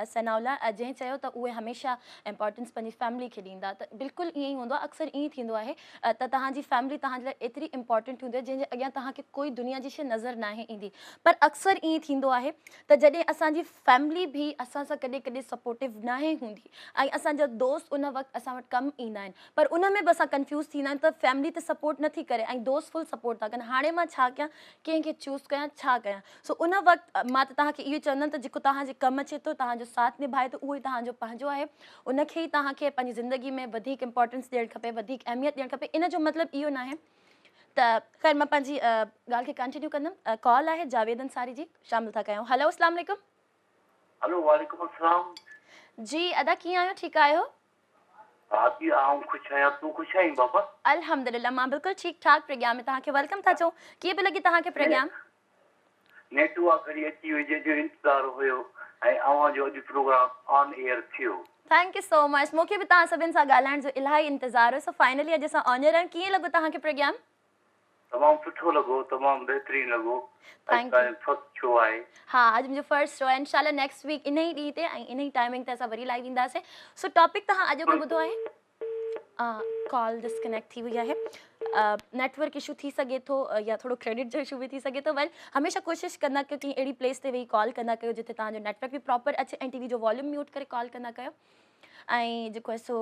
ثناء الله جنهن چيو ته اهي هميشه امپارٽنس پنهنجي فيملي کي ڏيندا ته بلڪل ائين ئي هوندو آهي اڪثر ائين ٿيندو آهي ته توهان جي فيملي توهان جي لاء ايتري امپارٽنٽ هوندي آهي جنهن جي اڳيان توهان کي ڪوئي دنيا جي شيء نظر ناهي ايندي پر اڪثر ائين ٿيندو آهي ته جڏهن اسان جي فيملي به اسان سان ڪڏهن ڪڏهن سپورٽو ناهي هوندي ۽ اسان جا دوست ان وقت اسان وٽ ڪم ايندا آهن پر ان ۾ به اسان ڪنفيوز ٿيندا آهيون ته فيملي ته سپورٽ نٿي ڪري ۽ دوست فل سپورٽ ٿا ڪن هاڻي مان ڇا ڪيان ڪنهن کي چوز ڪيان ڇا ڪيان سو ان وقت مان ته توهان کي اهو چوندم ته جيڪو توهان جي ڪم اچي ٿو توهان جو ساٿ نڀائي ٿو اهو ئي توهان جو پنهنجو آهي ان کي ئي توهان کي پنهنجي زندگي ۾ وڌيڪ امپارٽنس ڏيڻ کپي وڌيڪ اهميت ڏيڻ کپي ان جو مطلب اهو ناهي ته خير مان پنهنجي ڳالهه کي ڪنٽينيو ڪندم ڪال آهي جاويد انصاري جي شامل ٿا ڪيون هلو اسلام عليڪم. هلو وعليڪم السلام. جي ادا ڪيئن آهيو ٺيڪ آهيو. ڀاڀي آئون خوش آهيان تون خوش آهين بابا. الحمدلله مان بلڪل ٺيڪ ٺاڪ پروگرام ۾ توهان کي welcome ٿا چئون ڪيئن پيو لڳي توهان کي پروگرام. نيٺ اها گهڙي اچي وئي جنهن جو انتظار هيو ۽ اوهان جو اڄ پروگرام آن ايئر ٿيو. Thank you سو مچ مون کي به توهان سڀن سان ڳالهائڻ جو الاهي انتظار هيو سو فائنلي اڄ اسان آن ايئر آهيون ڪيئن لڳو توهان کي پروگرام. तमामु सुठो लॻो, तमामु बहितरीनु लॻो। Thank अॼु फर्स्ट शो आहे। हा, अॼु मुंहिंजो फर्स्ट शो आहे। इनशाला नेक्स्ट वीक इन ई ॾींहुं ते ऐं इन ई टाइमिंग ते असां वरी लाइव ईंदासीं। सो टॉपिक तव्हां अॼोको ॿुधो आहे? कॉल डिस्कनेक्ट थी वई आहे। नेटवर्क इशू थी सघे थो या थोरो क्रेडिट जो इशू बि थी सघे थो। वेल, हमेशह कोशिशि कंदा कयो कंहिं अहिड़ी प्लेस ते वेही कॉल कंदा कयो जिते तव्हांजो नेटवर्क बि प्रॉपर अचे ऐं टीवी जो वॉल्यूम म्यूट करे कॉल कंदा कयो ऐं जेको आहे सो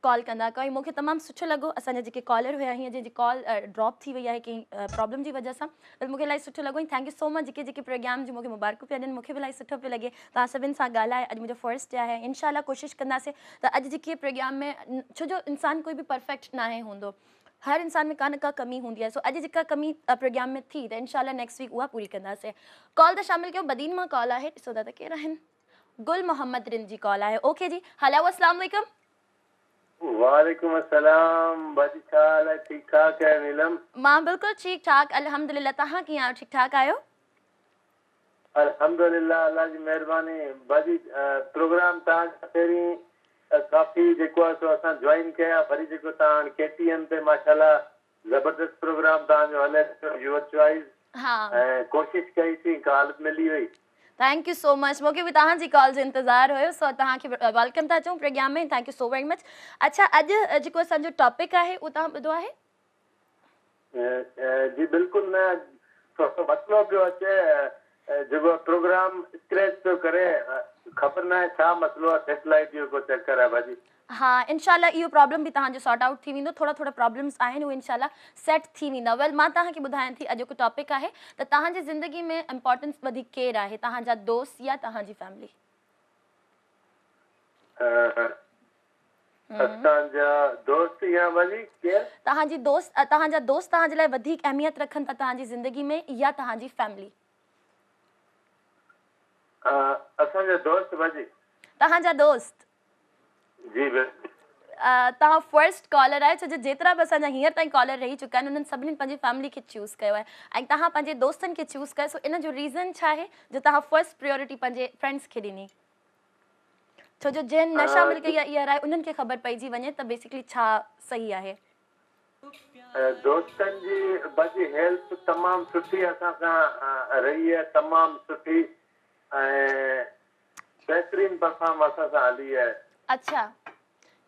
कॉल कंदा कयो। ऐं मूंखे तमामु सुठो लॻो असांजा जेके कॉलर हुया हींअर जंहिंजी कॉल ड्रॉप थी वई आहे कंहिं प्रॉब्लम जी वजह सां, त मूंखे इलाही सुठो लॻो। ऐं thank you so much जेके जेके प्रोग्राम जूं मूंखे मुबारकूं पिया ॾियनि, मूंखे बि इलाही सुठो पियो लॻे तव्हां सभिनि सां ॻाल्हाए। अॼु मुंहिंजो फर्स्ट डे आहे, इनशाला कोशिशि कंदासीं त अॼु जेके प्रोग्राम में, छो जो इंसान कोई बि परफेक्ट नाहे हूंदो, हर इंसान में का न का कमी हूंदी आहे। सो अॼु जेका कमी प्रोग्राम में थी त इनशाला नेक्स्ट वीक उहा पूरी कंदासीं। कॉल त शामिल कयूं, बदीन मां कॉल आहे, ॾिसो था त केरु आहिनि। गुल मोहम्मद रिंद जी कॉल आहे। ओके जी, हलो, अस्सलाम वालेकुम। वालेकुम अस्सलाम बाजी, छा हाल आहे? ठीक ठाक आहे नीलम? मां बिल्कुल ठीक ठाक अल्हम्दुलिल्लाह। तव्हां कीअं आहियो? ठीक ठाक आहियो? अल्हम्दुलिल्लाह, अल्लाह जी मेहरबानी। बाजी, प्रोग्राम तव्हां पहिरीं काफ़ी जेको आहे सो असां जॉइन कया, वरी जेको तव्हां KTN ते माशाल्लाह ज़बरदस्त प्रोग्राम तव्हांजो हले पियो, your choice. हा, ऐं कोशिशि कईसीं, कॉल मिली वई। Thank you so much, मूंखे बि तव्हांजी कॉल जो इंतज़ार हुयो। सो तव्हांखे welcome था चऊं programme में, thank you so very much. अच्छा, अॼु जेको असांजो टॉपिक आहे उहो तव्हां ॿुधो आहे? जी बिल्कुलु न, थोरो मसइलो पियो अचे, जेको प्रोग्राम स्क्रैच पियो करे, ख़बर न आहे छा मसइलो आहे, सेटेलाइट जो को चक्कर आहे भाजी। हा, इनशाला इहो प्रॉब्लम बि तव्हांजो सॉर्ट आउट थी वेंदो। थोरा थोरा प्रॉब्लम्स आहिनि, उहे इनशाला सेट थी वेंदा। वेल, मां तव्हांखे ॿुधायां थी अॼोको टॉपिक आहे त तव्हांजी ज़िंदगी में इम्पोर्टेंस वधीक केरु आहे, तव्हांजा दोस्त या तव्हांजी फैमिली? असांजा दोस्त या भाजी केरु? तव्हांजी दोस्त, तव्हांजा दोस्त तव्हांजे लाइ वधीक अहमियत रखनि था तव्हांजी ज़िंदगी में या तव्हांजी फैमिली? असांजा दोस्त भाजी। तव्हांजा दोस्त? जी बिल्कुल। तव्हां फर्स्ट कॉलर आहियो, छो जो जेतिरा बि असांजा हींअर ताईं कॉलर रही चुका आहिनि उन्हनि सभिनीनि पंहिंजी फैमिली खे चूज़ कयो आहे ऐं तव्हां पंहिंजे दोस्तनि खे चूज़ कयो। सो इन जो रीज़न छा आहे जो तव्हां फर्स्ट प्रायोरिटी पंहिंजे फ्रेंड्स खे ॾिनी? छो जो जंहिं न शामिल कई आहे इहा राय, उन्हनि खे ख़बर पइजी वञे त बेसिकली छा सही आहे। दोस्तनि जी बाजी हेल्प तमामु सुठी असां सां रही आहे, तमामु सुठी ऐं बहितरीन परफॉर्म असां सां हली आहे। अच्छा,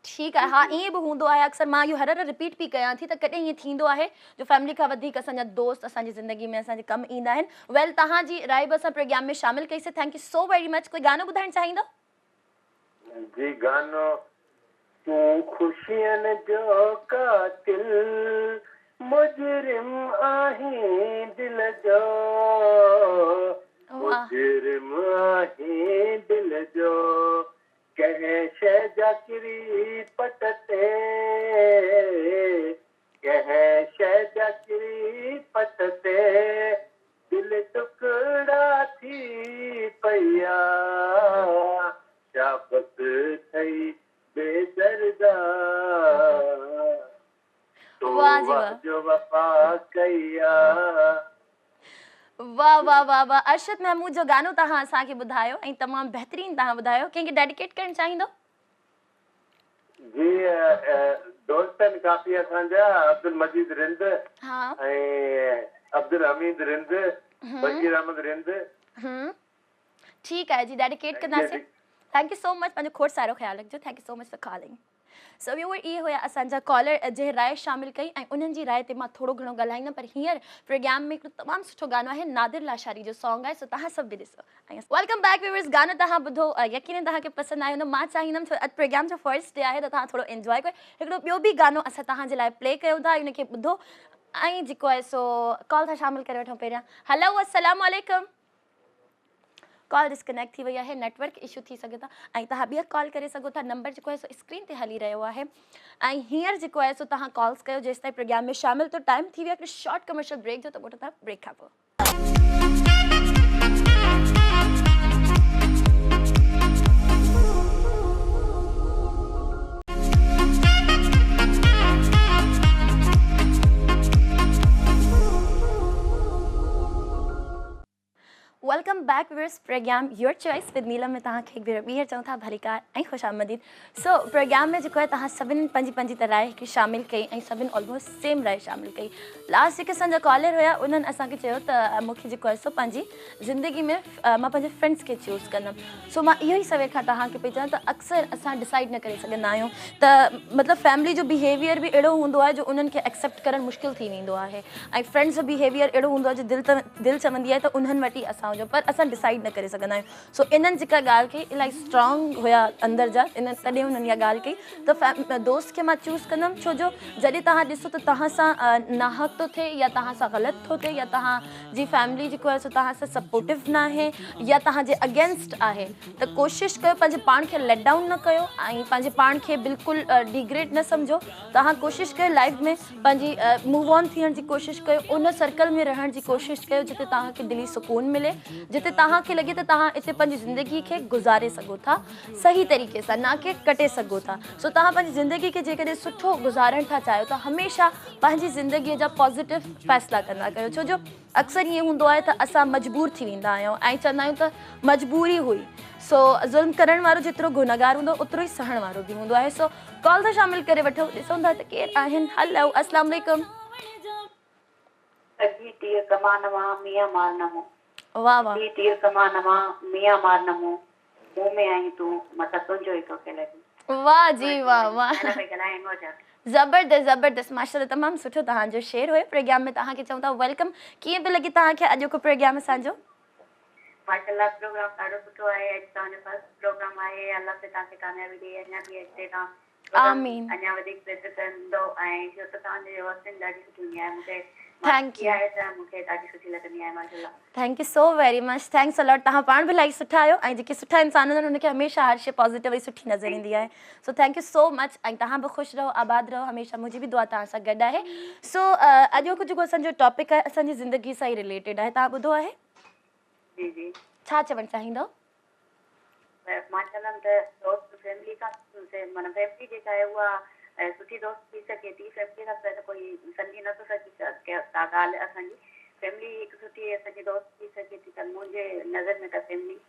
ठीकु आहे। हा, ईअं बि हूंदो आहे अक्सर, मां इहो हर हर रिपीट बि कयां थी त कॾहिं ईअं थींदो आहे जो फैमिली खां वधीक असांजा दोस्त असांजी ज़िंदगी में असांजे कमु ईंदा आहिनि। वेल, तव्हांजी राय बि असां प्रोग्राम में शामिल कईसीं, thank you so very much. कोई गानो ॿुधाइणु चाहींदो? जी, गानो तूं ख़ुशियुनि जो कातिल मुजरिम आहीं दिल जो, मुजरिम आहीं दिल जो, कंहिं शइ जा किरी पट ते, कंहिं शइ जा किरी पट ते, दिल टुकड़ा थी पई आहे, शाबत थई बेदर्दा, तो वाह जी वाह, जो वफ़ा कई आहे। वाह वाह वाह वाह, अरशद महमूद जो गानो तव्हां असांखे ॿुधायो ऐं तमामु बहितरीन तव्हां ॿुधायो। कंहिंखे डेडिकेट करणु चाहींदो? जी, दोस्त आहिनि काफ़ी असांजा, अब्दुल मजीद रिंद हा, ऐं अब्दुल हमीद रिंद, बशीर अहमद रिंद। ठीकु आहे जी, डेडिकेट कंदासीं। Thank you so much, पंहिंजो खोड़ सारो ख़्यालु रखिजो। Thank you so much for calling. So viewer, इहे हुया असांजा कॉलर जंहिं राय शामिल कई ऐं उन्हनि जी राय ते मां थोरो घणो ॻाल्हाईंदमि, पर हींअर प्रोग्राम में हिकिड़ो तमामु सुठो गानो आहे, नादिर लाशारी जो सॉन्ग आहे, सो तव्हां सभु बि ॾिसो। ऐं welcome back viewers, गानो तव्हां ॿुधो, यकीनन तव्हांखे पसंदि आयो हूंदो। मां चाहींदमि छो अॼु प्रोग्राम जो फर्स्ट डे आहे त तव्हां थोरो एंजॉय कयो। हिकिड़ो ॿियो बि गानो असां तव्हांजे लाइ प्ले कयूं था, हुनखे ॿुधो ऐं जेको आहे सो कॉल था शामिल करे वठूं पहिरियां। हलो, अस्सलाम वालेकुम। कॉल डिस्कनेक्ट थी वई आहे, नेटवर्क इशू थी सघे था ऐं तव्हां ॿीहर कॉल करे सघो था। नंबर जेको आहे सो स्क्रीन ते हली रहियो आहे ऐं हींअर जेको आहे सो तव्हां कॉल्स कयो जेसि ताईं प्रोग्राम में शामिल। तो टाइम थी वियो आहे शॉर्ट कमर्शियल ब्रेक जो, त ॻोठ था ब्रेक खां पोइ। Welcome back viewers programme your choice with Neelam ۾ توهان کي هڪ ڀيرو ٻيهر چئون ٿا ڀليڪار ۽ خوش آمديد سو پروگرام ۾ جيڪو آهي توهان سڀني پنهنجي پنهنجي ته راء هڪ شامل ڪئي ۽ سڀني آلموسٽ سيم راء شامل ڪئي لاسٽ جيڪي اسان جا ڪالر هيا انهن اسان کي چيو ته مون کي جيڪو آهي سو پنهنجي زندگي ۾ مان پنهنجي فرينڊس کي چوز ڪندم سو مان اهو ئي سوير کان توهان کي پئي چوان ته اڪثر اسان ڊسائيڊ نه ڪري سگهندا آهيون ته مطلب فيملي جو بيهيويئر به اهڙو هوندو آهي جو انهن کي ايڪسيپٽ ڪرڻ مشڪل ٿي ويندو آهي ۽ فرينڊس جو بيهيويئر اهڙو هوندو آهي جو دل ته دل چوندي آهي ته انهن وٽ ئي اسان هجون پر اسان ڊسائيڊ نه ڪري سگهندا آهيون سو انهن جيڪا ڳالهه ڪئي الاهي اسٽرانگ هيا اندر جا انهن تڏهن انهن اها ڳالهه ڪئي ته دوست کي مان چوز ڪندم ڇو جو جڏهن توهان ڏسو ته توهان سان ناحق ٿو ٿئي يا توهان سان غلط ٿو ٿئي يا توهان جي فيملي جيڪو آهي سو توهان سان سپورٽو ناهي يا توهان جي اگينسٽ آهي ته ڪوشش ڪيو پنهنجي پاڻ کي ليٽ ڊائون نه ڪيو ۽ پنهنجي پاڻ کي بلڪل ڊيگريڊ نه سمجهو توهان ڪوشش ڪيو لائف ۾ پنهنجي موو آن ٿيڻ جي ڪوشش ڪيو ان سرڪل ۾ رهڻ جي ڪوشش ڪيو جتي توهان کي دلي سڪون ملي جتي توهان کي لڳي ته توهان اتي پنهنجي زندگي کي گذاري سگهو ٿا صحيح طريقي سان نه ڪي ڪٽي سگهو ٿا سو توهان پنهنجي زندگي کي جيڪڏهن سٺو گذارڻ ٿا چاهيو ته هميشه پنهنجي زندگي جا پازيٽو فيصلا ڪندا ڪيو ڇو جو اڪثر ائين هوندو آهي ته اسان مجبور ٿي ويندا آهيون ۽ چوندا آهيون ته مجبوري هئي سو ظلم ڪرڻ وارو جيترو گنهگار هوندو آهي اوترو ئي سهڻ وارو به هوندو آهي سو ڪال ته شامل ڪري وٺو ڏسون ٿا ته ڪير آهن هلو اسلام عليڪم. اجي تير ڪمان مان ميان مار نه مون. واه واه. اجي تير ڪمان مان ميان مار نه مون. مون ۾ آهين تون متان تنهنجو ئي توکي لڳي. واه جي واه واه زبردست زبردست ماشاءالله تمام سٺو توهان جو شعر هيو پروگرام ۾ توهان کي چئون ٿا welcome ڪيئن پيو لڳي توهان کي اڄوڪو پروگرام اسان جو. ماشاءالله پروگرام ڏاڍو سٺو آهي اڄ توهان جو فرسٽ پروگرام آهي الله سائين توهان کي ڪاميابي ڏي اڃا به اڳتي توهان پروگرام آمين. اڃا وڌيڪ بهتر ڪندو ۽ ڇو ته توهان جي هوسٽنگ ڏاڍي سٺي هوندي آهي مون کي مان thank ڏٺي يو. آهي ته مون کي ڏاڍي سٺي لڳندي آهي ماشاءالله. Thank you so very much thanks a lot توهان پاڻ به الاهي سٺا آهيو ۽ جيڪي سٺا انسان هوندا آهن انهن کي هميشه هر شي پازيٽو ۽ سٺي نظر ايندي آهي so thank you so much ۽ توهان به خوش رهو آباد رهو هميشه منهنجي به دعا توهان سان گڏ آهي سو اڄوڪو جيڪو اسان جو ٽاپڪ آهي اسان جي زندگي سان ئي رليٽيڊ آهي توهان ٻڌو آهي جي جي. ڇا چوڻ چاهيندؤ؟ مان چوندم ته دوست فيملي کان معنيٰ فيملي جيڪا آهي اها سٺي دوست ٿي سگهي ٿي فيملي کان سواء ته ڪوئي سمجهي نٿو سگهي ڪا ڳالهه اسان جي فيملي هڪ سٺي اسان جي دوست ٿي سگهي ٿي ته منهنجي نظر ۾ ته فيملي.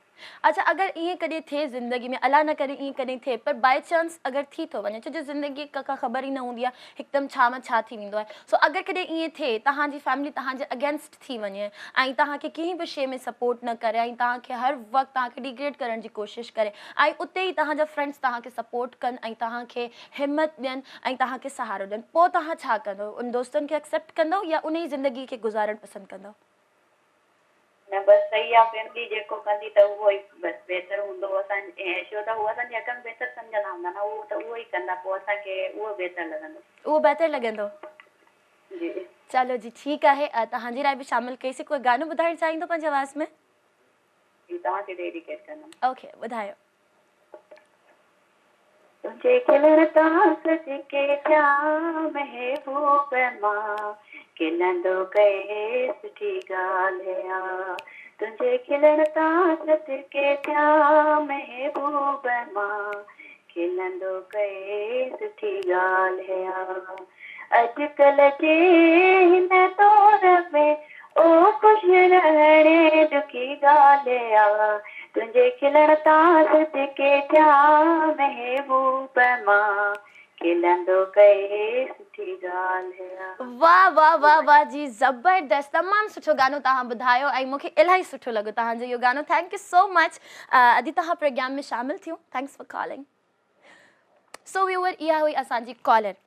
اڇا اگر ائين ڪڏهن ٿئي زندگي ۾ الله نه ڪري ائين ڪڏهن ٿئي پر بائي چانس اگر ٿي ٿو وڃي ڇو جو زندگي ڪا ڪا خبر ئي نه هوندي آهي هڪدم ڇا مان ڇا ٿي ويندو آهي سو اگر ڪڏهن ائين ٿئي توهان جي فيملي توهان جي اگينسٽ ٿي وڃي ۽ توهان کي ڪنهن به شيء ۾ سپورٽ نه ڪري ۽ توهان کي هر وقت توهان کي ڊيگريڊ ڪرڻ جي ڪوشش ڪري ۽ اتي ئي توهان جا فرينڊس توهان کي سپورٽ ڪن ۽ توهان کي همت ڏين ۽ توهان کي سهارو ڏين پوء توهان ڇا ڪندو ان دوستن کي ايڪسيپٽ ڪندو يا ان ئي زندگي کي گذارڻ پسند ڪندو. نه بس صحيح آ فيملي جيڪو ڪندي ته اهو ئي بس بهتر هوندو اسان ڇو ته هو اسان جي حق ۾ بهتر سمجهندا هوندا نه اهو ته اهو ئي ڪندا پوء اسان کي اهو بهتر لڳندو. اهو بهتر لڳندو. جي. چلو جي ٺيڪ آهي توهان جي راء به شامل ڪئي سي ڪوئي گانو ٻڌائڻ چاهيندو پنهنجي آواز ۾. جي توهان کي ڊيڊيڪيٽ ڪندم. اوڪي ٻڌايو. تنهنجي کلڻ تان صدقي ٿيان محبوب مان کلندو ڪئي سٺي ڳالهه آ تنهنجي کلڻ تان صدقي ٿيان محبوب مان کلندو ڪئي سٺي ڳالهه آ اڄڪلهه جي هن دور ۾ او خوش رهڻ ڏکي ڳالهه آ تنهنجي کلڻ تان صدقي ٿيان محبوب مان کلندو ڪئي سٺي ڳالهه آ. واه واه واه واه جي زبردست تمام سٺو گانو توهان ٻڌايو ۽ مونکي الاهي سٺو لڳو توهان جو اهو گانو thank you سو مچ ادي توهان پروگرام ۾ شامل ٿيون thanks for calling so viewer اها هئي اسان جي ڪالر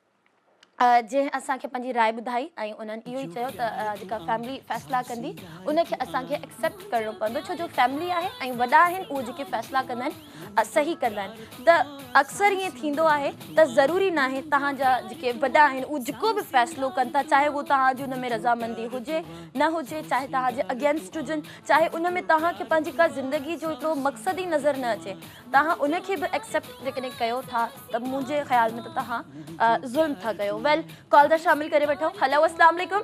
جنهن اسان کي پنهنجي راء ٻڌائي ۽ انهن اهو ئي چيو ته جيڪا فيملي فيصلا ڪندي ان کي اسان کي ايڪسيپٽ ڪرڻو پوندو ڇو جو فيملي آهي ۽ وڏا آهن اهو جيڪي فيصلا ڪندا آهن صحيح ڪندا آهن ته اڪثر ائين ٿيندو آهي ته ضروري ناهي توهان جا جيڪي وڏا آهن اهو جيڪو به فيصلو ڪن ٿا چاهي اهو توهان جي ان ۾ رضامندي هجي نه هجي چاهي توهان جي اگينسٽ هجن چاهي ان ۾ توهان کي پنهنجي ڪا زندگي جو هڪڙو مقصد ئي نظر نه اچي توهان ان کي به ايڪسيپٽ جيڪڏهن ڪيو ٿا ته منهنجي خيال ۾ ته توهان ظلم ٿا ڪيو ويل ڪال ٿا شامل ڪري وٺون هلو اسلام عليڪم.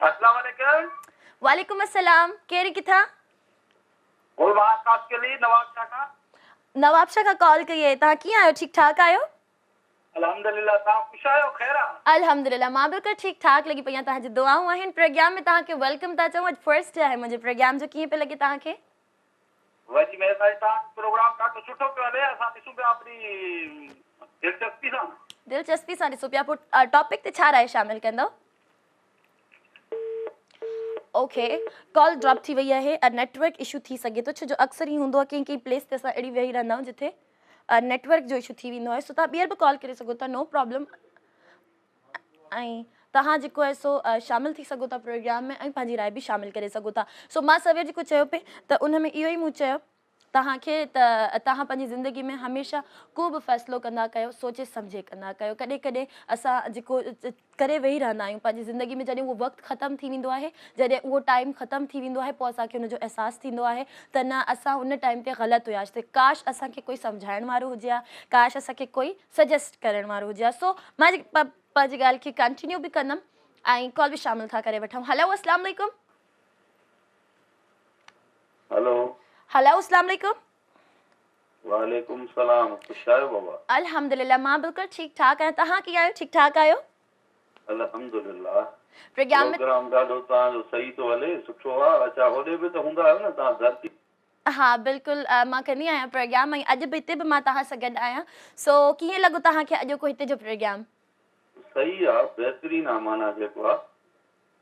اسلام عليڪم. وعليڪم السلام ڪير ڪٿان؟ گل بهار خاصخيلي نواب شاهه کان. نواب شاهه کان ڪال ڪئي آهي توهان ڪيئن آهيو ٺيڪ ٺاڪ آهيو؟ الحمدلله توهان خوش آهيو خير آ. الحمدلله مان بلڪل ٺيڪ ٺاڪ لڳي پئي آهيان توهان جي دعائون آهن پروگرام ۾ توهان کي welcome ٿا چئون اڄ فرسٽ ڊي آهي منهنجي پروگرام جو ڪيئن پيو لڳي توهان کي. وڏي مهرباني توهان جو پروگرام ڏاڍو سٺو پيو هلي اسان ڏسون پيا اپني دلچسپي سان. دلچسپي سان ڏسو پيا پوء ٽاپڪ تي ڇا راء شامل ڪندؤ. اوڪي ڪال ڊراپ ٿي وئي آهي نيٽورڪ اشو ٿي سگهي ٿو ڇو جو اڪثر ائين هوندو آهي ڪنهن ڪنهن پليس تي اسان اهڙي ويهي رهندا آهيون جتي نيٽورڪ جو اشو ٿي ويندو آهي سو توهان ٻيهر به ڪال ڪري سگهو ٿا نو پرابلم ۽ توهان جيڪو آهي سو شامل ٿي سگهو ٿا پروگرام ۾ ۽ پنهنجي راء به شامل ڪري سگهو ٿا سو مان سوير جيڪو چيو پئي ته ان ۾ اهو ئي مون چيو توهان کي ته توهان پنهنجي زندگي ۾ هميشه ڪو به فيصلو ڪندا ڪيو سوچي سمجهي ڪندا ڪيو ڪڏهن ڪڏهن اسان جيڪو ڪري ويهي رهندا آهيون پنهنجي زندگي ۾ جڏهن اهو وقت ختم ٿي ويندو آهي جڏهن اهو ٽائيم ختم ٿي ويندو آهي پوء اسان کي ان جو احساس ٿيندو آهي ته نه اسان ان ٽائيم تي غلط هياسي ڪاش اسان کي ڪوئي سمجهائڻ وارو هجي ها ڪاش اسان کي ڪوئي سجيسٽ ڪرڻ وارو هجي ها سو مان پنهنجي ڳالهه کي ڪنٽينيو به ڪندم ۽ ڪال به شامل ٿا ڪري وٺون هلو اسلام عليڪم. هلو. هلو اسلام عليڪم. وعليڪم السلام خوش آهيو بابا. الحمدلله مان بلڪل ٺيڪ ٺاڪ آهيان توهان ڪيئن آهيو ٺيڪ ٺاڪ آهيو. الحمدلله پروگرام ڏاڍو توهان جو صحيح ٿو هلي سٺو آ اڇا هوڏي به ته هوندا آهيو نه توهان ڌرتي. ها بلڪل مان ڪندي آهيان پروگرام ۽ اڄ به هتي به مان توهان سان گڏ آهيان سو ڪيئن لڳو توهان کي اڄوڪو هتي جو پروگرام. صحيح آ بهترين آ معنيٰ جيڪو آ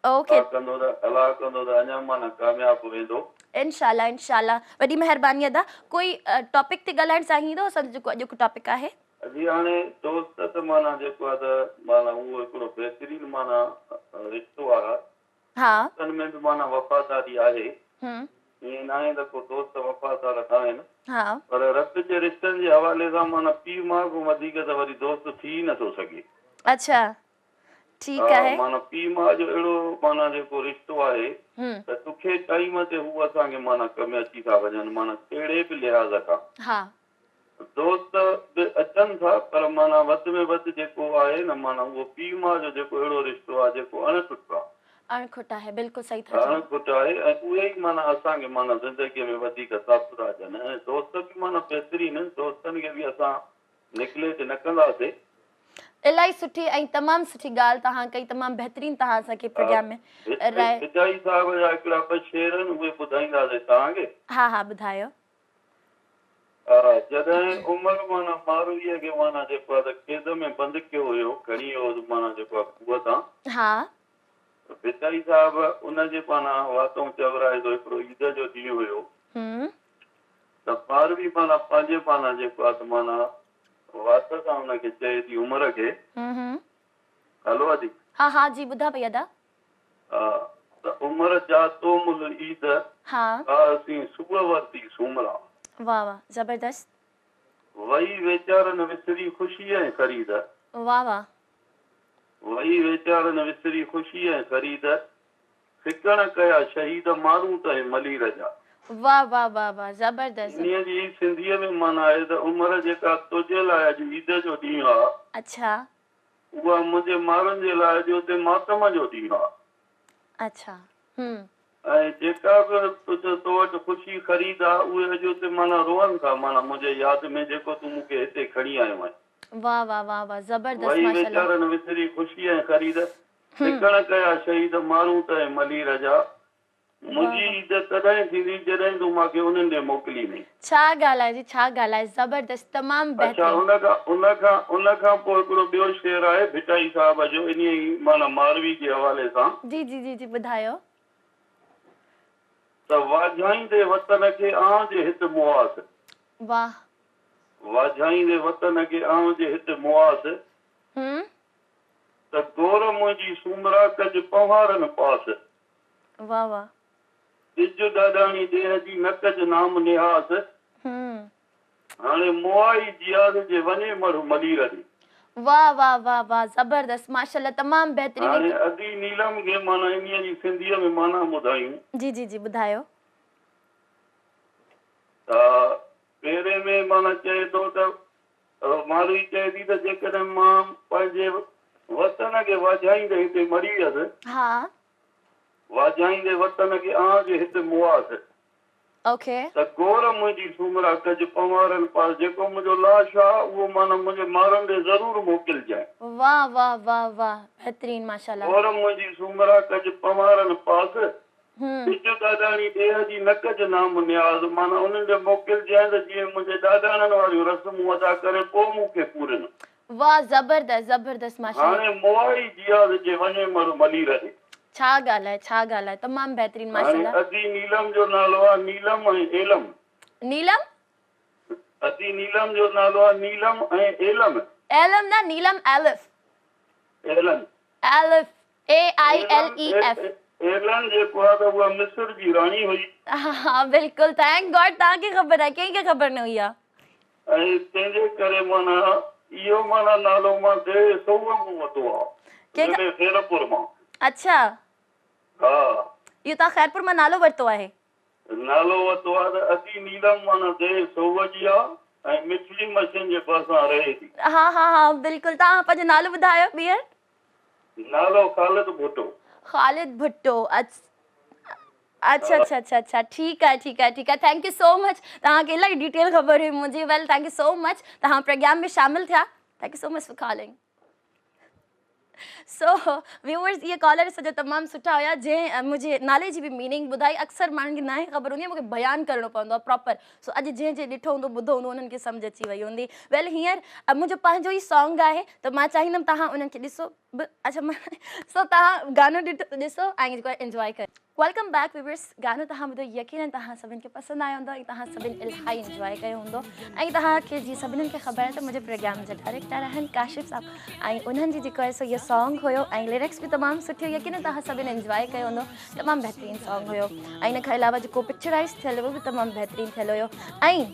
اوڪي. الله ڪندو ته الله ڪندو ته اڃا معنيٰ ڪامياب ويندو. انشاء الله انشاء الله وڏي مهرباني ادا ڪوئي ٽاپڪ تي ڳالهائڻ چاهيندو اسان جو جيڪو اڄوڪو ٽاپڪ آهي. جي هاڻي دوست ته معنيٰ جيڪو آهي ته معنيٰ اهو هڪڙو بهترين معنيٰ رشتو آهي دوستن ۾ به معنيٰ وفاداري آهي ائين ناهي ته ڪو دوست وفادار ناهن پر رت جي رشتن جي حوالي سان معنيٰ پيء ماء کان وڌيڪ ته وري دوست ٿي ئي نٿو سگهي. اڇا ٺيڪ ها آهي. معنيٰ پيء ماء جو اهڙو معنيٰ جيڪو رشتو آهي ته ڏکي ٽائيم تي هو اسان کي معنيٰ ڪم اچي ٿا وڃن معنيٰ ڪهڙي به لحاظ کان. ها. دوست به اچن ٿا پر معنيٰ وڌ ۾ وڌ جيڪو آهي نه معنيٰ اهو پيء ماء جو جيڪو اهڙو رشتو آهي جيڪو اڻ ٽٽ آهي. اڻ کٽ آهي بلڪل صحيح ٿا چئو. اڻ کٽ آهي ۽ اهي ئي معنيٰ اسان کي معنيٰ زندگيء ۾ وڌيڪ ساٿ ٿا ڏين ۽ دوست به معنيٰ بهترين دوستن کي به اسان نگليڪٽ نه ڪنداسي. الاهي سٺي ۽ تمام سٺي ڳالهه توهان ڪئي تمام بهترين توهان اسان کي پروگرام ۾ راء. ڀٽائي صاحب جا هڪڙا ٻه شعر آهن اهي ٻڌائينداسي توهان کي. ها ها ٻڌايو. جڏهن عمر معنيٰ مارويء کي معنيٰ جيڪو آهي ته قيد ۾ بند ڪيو هيو کڻي ويو هوس معنيٰ جيڪو آهي کوهه تان. ها. ته ڀٽائي صاحب ان جي معنيٰ واتئون چورائي ٿو هڪڙو عيد جو ڏينهن هيو. ته ماروي معنيٰ پنهنجي معنيٰ جيڪو آهي ته معنيٰ وات سان ان کي چئي ٿي عمر کي. هلو ادي. ها ها جي ٻڌان پئي ادا. ها ته عمر جا تو ملهه عيد ها. ڪا اسين سوء ورتي سومرا. واه واه زبردست. وئي ويچارن وسري خوشي ۽ خريد. واه واه. وئي ويچارن وسري خوشي ۽ خريد. سڪڻ ڪيا شهيد مارون تنهن ملير جا. واه واه واه واه زبردست. انهيء جي سنڌيء ۾ معنيٰ آهي ته عمر جيڪا تنهنجي لاء اڄ عيد جو ڏينهن آ. اڇا. اها منهنجي مارن جي لاء اڄ اتي ماتم جو ڏينهن آ. اڇا هم. ۽ جيڪا به تو وٽ خوشي خريد آ اهي اڄ اتي معنيٰ روئن ٿا معنيٰ منهنجي ياد ۾ جيڪو تون مون کي هتي کڻي آيو آهين. واه واه واه واه زبردست وئي ماشاءالله. ويچارن وسري خوشي ۽ خريد. سڪڻ ڪيا شهيد مارون تنهن ملير جا. منهنجي عيد تڏهن ٿيندي جڏهن تون مان کي انهن ڏي موڪليندين. ڇا ڳالهه آهي جي ڇا ڳالهه آهي زبردست تمام اڇا بهترين. ان کان ان کان ان کان پوء هڪڙو ٻيو شعر آهي ڀٽائي صاحب جو انهيء ئي معنيٰ ماروي جي حوالي سان. جي جي جي جي ٻڌايو. ته واجهائيندي وطن کي آئون جي هت مئاس. واه. واجهائيندي وطن کي آئون جي هت مئاس. هم. ته گور منهنجي سومرا ڪج پنهوارن پاس. واه واه. ڏج ڏاڏاڻي ڏيهه جي نه ڪج نام نهاس. هم. هاڻي موئا ئي جياس جي وڃي مڙهه ملير ڏي. واه واه واه واه زبردست ماشاءالله تمام بهترين هاڻي ادي نيلم کي معنيٰ انهيء جي سنڌيء ۾ معنيٰ ٻڌايون. جي جي جي ٻڌايو. ته پهرين ۾ معنيٰ چئي ٿو ته ماروي چئي ٿي ته جيڪڏهن مان پنهنجي وطن کي واجهائيندي هتي مري ويس. ها. واجهائيندي وطن کي آن جي هت مئاس. اوڪي. ته گور منهنجي سومرا ڪج پنوارن پاس جيڪو منهنجو لاش آ اهو معنيٰ منهنجي مارن ڏي ضرور موڪلجانء. واه واه واه واه بهترين ماشاءالله. گور منهنجي سومرا ڪج پنوارن پاس ڏج ڏاڏاڻي ڏيهه جي نه ڪج نام نياز معنيٰ انهن ڏي موڪلجانء ته جيئن منهنجي ڏاڏاڻن واريون رسمون ادا ڪري پوء مون کي پورين. واه زبردست زبردست ماشاءالله. هاڻي مئا ئي جياز جي وڃي مڙ ملير ڏي. ڇا ڳالهه آهي ڇا ڳالهه آهي تمام بهترين هاڻي ماشاءالله. ادي نيلم جو نالو آ نيلم ۽ ايلم. نيلم؟ ادي نيلم جو نالو آ نيلم ۽ ايلم. ايلم نه نيلم ايلف. ايلن. ايلف A I L E F. Ellen جيڪو آ ته اها مصر جي راڻي هئي. ها بلڪل thank God توهان کي خبر آهي ڪنهن کي خبر نه هئي اها. ۽ تنهن جي ڪري معنيٰ اهو معنيٰ نالو مان ديهه سوهه مان ورتو آ. ضلعي خيرپور مان. اڇا. ها. اهو توهان خيرپور مان نالو ورتو آهي. نالو ورتو آ ته ادي نيلم معنيٰ ديهه سوهه جي آ ۽ مٺڙي مشين جي ڀرسان رهي ٿي. ها ها ها بلڪل توهان پنهنجو نالو ٻڌايو ٻيهر. نالو خالد ڀٽو. خالد ڀٽو اڇا اڇا اڇا اڇا ٺيڪ آهي ٺيڪ آهي ٺيڪ آهي thank you سو مچ توهان کي الاهي ڊيٽيل خبر هئي منهنجي well thank you so much توهان پروگرام ۾ شامل ٿيا thank you so much for calling so viewers اهي ڪالر سڄا تمام سٺا هيا جنهن منهنجي نالي جي به ميننگ ٻڌائي اڪثر ماڻهن کي ناهي خبر هوندي مون کي بيان ڪرڻو پوندو آهي پراپر سو اڄ جنهن جنهن ڏٺو هوندو ٻڌو هوندو انهن کي سمجهه اچي وئي هوندي ويل هينئر منهنجو پنهنجو ئي سانگ آهي ته مان چاهيندم توهان انهن کي ڏسو به اڇا سو توهان گانو ڏسو ۽ جيڪو آهي انجواء ڪريو. Welcome back viewers گانو توهان ٻڌو يقينن توهان سڀن کي پسند آيو هوندو ۽ توهان سڀن الاهي انجواء ڪيو هوندو ۽ توهان کي جي سڀنن کي خبر آهي ته منهنجي پروگرام جا ڊائريڪٽر آهن ڪاشف صاحب ۽ انهن جي جيڪو آهي سو اهو سانگ هيو ۽ لرڪس به تمام سٺي هئي يقينن توهان سڀن انجواء ڪيو هوندو تمام بهترين سانگ هيو ۽ ان کان علاوه جيڪو پڪچرائز ٿيل هيو اهو به تمام بهترين ٿيل هيو ۽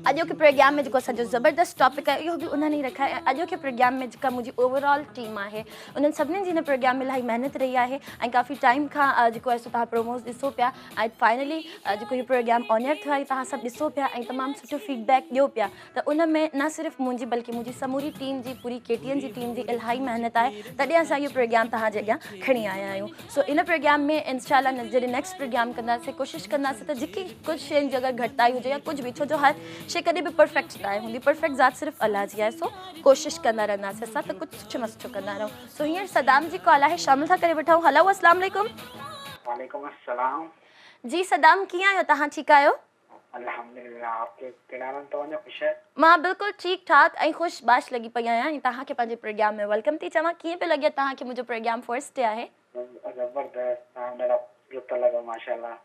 اڄوڪي پروگرام ۾ جيڪو اسان جو زبردست ٽاپڪ آهي اهو به انهن ئي رکيو آهي ۽ اڄوڪي پروگرام ۾ جيڪا منهنجي اوور آل ٽيم آهي انهن سڀني جي هن پروگرام ۾ الاهي محنت رهي آهي ۽ ڪافي ٽائيم کان جيڪو آهي سو توهان پروموز ڏسو پيا ۽ فائنلي جيڪو هي پروگرام آن ايئر ٿيو آهي توهان سڀ ڏسو پيا ۽ تمام سٺو فيڊ بيڪ ڏيو پيا ته ان ۾ نه صرف منهنجي بلڪه منهنجي سموري ٽيم جي پوري ڪي ٽي اين جي ٽيم جي الاهي محنت آهي تڏهن اسان اهو پروگرام توهان جي اڳيان کڻي آيا آهيون سو ان پروگرام ۾ انشاء الله جڏهن نيڪسٽ پروگرام ڪنداسين ڪوشش ڪنداسين ته جيڪي ڪجهه شين جي اگر گهٽتائي هجي يا ڪجهه به ڇو جو هر شي ڪڏهن به پرفيڪٽ ناهي هوندي پرفيڪٽ ذات صرف الله جي آهي سو ڪوشش ڪندا رهنداسين اسان ته ڪجهه سٺي مان سٺو ڪندا رهون سو هينئر صدام جي ڪال آهي شامل ٿا ڪري وٺون هلو اسلام عليڪم. وعليڪم السلام. جي صدام ڪيئن آهيو توهان ٺيڪ آهيو. الحمدلله آپ ڪي ڪهڙا حال آهن توهان جا خوش آهيو. مان بلڪل ٺيڪ ٺاڪ ۽ خوش باش لڳي پئي آهيان ۽ توهان کي پنهنجي پروگرام ۾ welcome ٿي چوان ڪيئن پيو لڳي توهان کي منهنجو پروگرام فرسٽ ڊي آهي. زبردست توهان ڏاڍا خوبصورت ٿا لڳو ماشاءالله.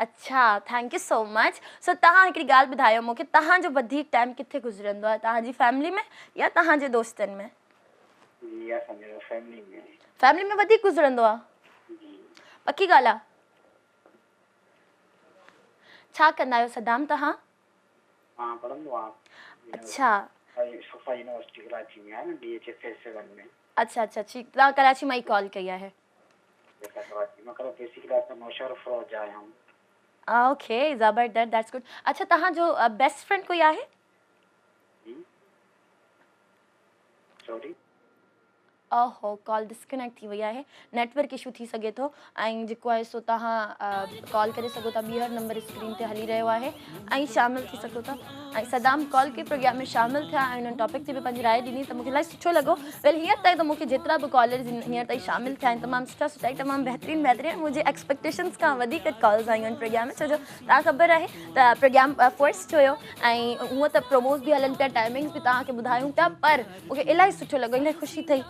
اڇا thank you سو مچ سو توهان هڪڙي ڳالهه ٻڌايو مون کي توهان جو وڌيڪ ٽائيم ڪٿي گذرندو آهي توهان جي فيملي ۾ يا توهان جي دوستن ۾. جي اسان جو فيملي ۾. فيملي ۾ وڌيڪ گذرندو آهي. جي. پڪي ڳالهه آهي. ڇا ڪندا آهيو صدام توهان؟ مان پڙهندو آهيان. اڇا. صفا يونيورسٽي ڪراچي ۾ آهي نه D H A phase seven ۾. اڇا اڇا ٺيڪ توهان ڪراچي مان ئي ڪال ڪئي آهي. جي ڪراچي مان ڪرو بيسيڪلي اسان نوشهرو فيروز جا آهيون. اوڪي زبردست that's good اڇا توهان جو بيسٽ فرينڊ ڪوئي آهي؟ جي سوري. اوهو ڪال ڊسڪنيڪٽ ٿي وئي آهي نيٽ ورڪ اشو ٿي سگهي ٿو ۽ جيڪو آهي سو توهان ڪال ڪري سگهو ٿا ٻيهر نمبر اسڪرين تي هلي رهيو آهي ۽ شامل ٿي سگهو ٿا ۽ صدام ڪال ڪئي پروگرام ۾ شامل ٿيا ۽ انهن ٽاپڪ تي به پنهنجي راء ڏني ته مونکي الاهي سٺو لڳو ويل هينئر تائين ته مونکي جيترا به ڪالرز هينئر تائين شامل ٿيا آهن تمام سٺا سٺا ۽ تمام بهترين بهترين منهنجي ايڪسپيڪٽيشنس کان وڌيڪ ڪالز آيون آهن پروگرام ۾ ڇو جو توهان خبر آهي ته پروگرام فرسٽ هيو ۽ هونء ته پروموز به هلن پيا ٽائمنگس به توهان کي ٻڌايون پيا پر مون کي الاهي سٺو لڳو الاهي خوشي ٿي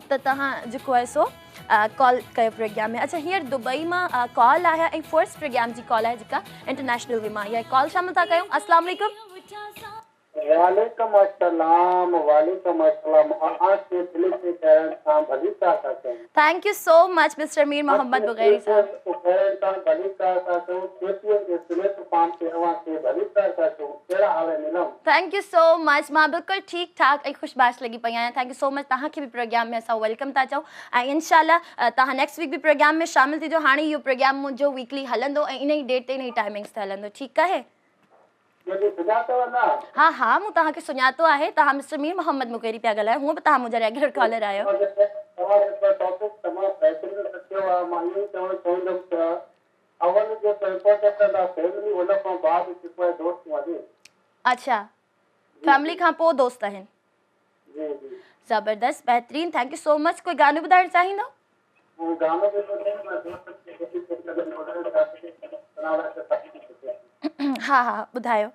ته توهان جيڪو آهي سو ڪال ڪيو پروگرام ۾ اڇا هينئر دبئي مان ڪال آهي ۽ فرسٽ پروگرام جي ڪال آهي جيڪا انٽرنيشنل وي مان آئي آهي ڪال شامل ٿا ڪيون السلام عليڪم. وعليڪم السلام وعليڪم السلام اوهان کي دل جي گهرن سان ڀليڪار ٿا چئون. Thank you so much mister Mir Muhammad Bughari صاحب. گهرن سان ڀليڪار ٿا چئون ڪي ٽي اين جي پليٽ فارم تي اوهان کي ڀليڪار ٿا چئون ڪهڙا حال آهن نيلم. Thank you سو مچ مان بلڪل ٺيڪ ٺاڪ ۽ خوش باش لڳي پئي آهيان thank you سو مچ توهان کي به پروگرام ۾ اسان welcome ٿا چئون ۽ انشاء الله توهان نيڪسٽ ويڪ به پروگرام ۾ شامل ٿجو هاڻي اهو پروگرام منهنجو ويڪلي هلندو ۽ انهي ڊيٽ تي انهي ٽائمنگس تي هلندو ٺيڪ آهي. منهنجي سڃاتو نه؟ ها ها مون توهان کي سڃاتو آهي توهان مسٽر مير محمد مغيري پيا ڳالهايو هونء به توهان منهنجا ريگيولر ڪالر آهيو. توهان جيڪو ٽاپڪ تمام بهترين رکيو آهي مان اهو ئي چوڻ چاهيندم ته اول جيڪو اڇا فيملي کان پوء دوست آهن. جي جي. زبردست بهترين thank you سو مچ ڪوئي گانو ٻڌائڻ چاهيندو؟ گانو ها ها ٻڌايو.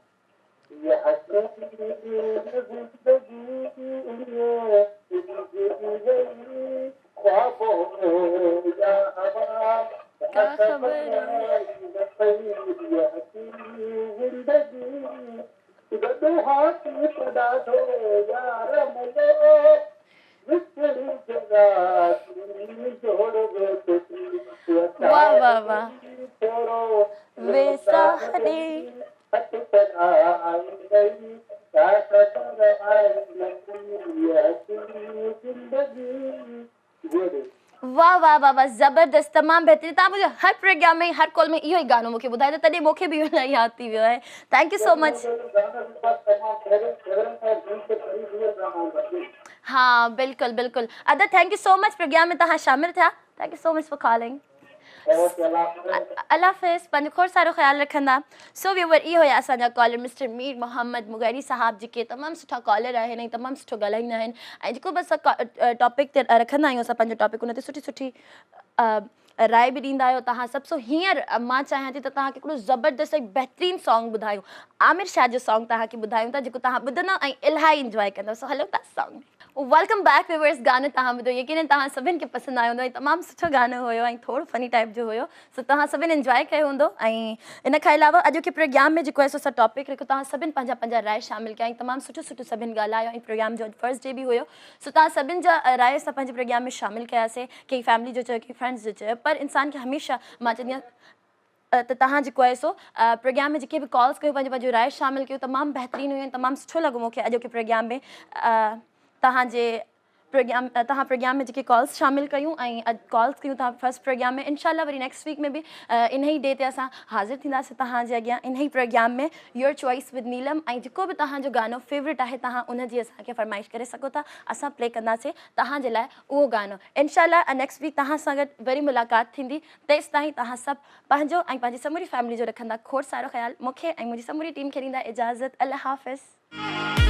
واه واه واه ويساهه ڏي. واه واه واه واه زبردست تمام بهترين توهان منهنجو هر پروگرام ۾ هر ڪال ۾ اهو ئي گانو مونکي ٻڌائيندا تڏهن مونکي به اهو ياد ٿي ويو آهي thank you سو مچ. ها بلڪل بلڪل ادا thank you so much programme ۾ توهان شامل ٿيا thank you so much for calling. الله حافظ پنهنجو کوڙ سارو خيال رکندا. سو ويوئر اهي هيا اسان جا ڪالر مسٽر مير محمد مغيري صاحب جيڪي تمام سٺا ڪالر آهن ۽ تمام سٺو ڳالهائيندا آهن ۽ جيڪو به اسان ٽاپڪ تي رکندا آهيون اسان پنهنجو ٽاپڪ ان تي سٺي سٺي راء به ڏيندا آهيو توهان سڀ سو هينئر مان چاهيان ٿي ته توهان کي هڪڙو زبردست ۽ بهترين سانگ ٻڌايون عامر شاهه جو سانگ توهان کي ٻڌايون ٿا جيڪو توهان ٻڌندؤ ۽ الاهي انجواء ڪندؤ سو هلون ٿا سانگ ۾. Welcome back viewers گانو توهان ٻڌو يقينن توهان سڀن کي پسند آيو هوندو ۽ تمام سٺو گانو هيو ۽ ٿورو فني ٽائپ جو هيو سو توهان سڀن انجواء ڪيو هوندو ۽ ان کان علاوه اڄوڪي پروگرام ۾ جيڪو آهي سو اسان ٽاپڪ رکيو توهان سڀن پنهنجا پنهنجا راء شامل ڪيا ۽ تمام سٺو سٺو سڀن ڳالهايو ۽ پروگرام جو اڄ فرسٽ ڊي به هيو سو توهان سڀن جا راء اسان پنهنجي پروگرام ۾ شامل ڪياسي ڪنهن فيملي جو چيو ڪنهن فرينڊز جو چيو پر انسان کي هميشه مان چوندي آهيان ته توهان جيڪو آهي سو پروگرام ۾ جيڪي به ڪالز ڪيون پنهنجو پنهنجو راء شامل ڪيون تمام بهترين هيون تمام سٺو لڳو مونکي اڄوڪي پروگرام ۾ توهان جي پروگرام توهان پروگرام ۾ جيڪي ڪالز شامل ڪيون ۽ اڄ ڪالز ڪيون توهان فرسٽ پروگرام ۾ انشاء الله وري نيڪسٽ ويڪ ۾ به انهي ڊي تي اسان حاضر ٿينداسين توهان جي اڳيان انهي پروگرام ۾ يور چوائس ود نيلم ۽ جيڪو به توهان جو گانو فيورٽ آهي توهان ان جي اسان کي فرمائش ڪري سگهو ٿا اسان پلي ڪنداسين توهان جي لاء اهو گانو انشاء الله نيڪسٽ ويڪ توهان سان گڏ وري ملاقات ٿيندي تيستائين توهان سڀ پنهنجو ۽ پنهنجي سموري فيملي جو رکندا کوڙ سارو خيال. مون کي ۽ منهنجي سموري ٽيم کي ڏيندا اجازت. الله حافظ.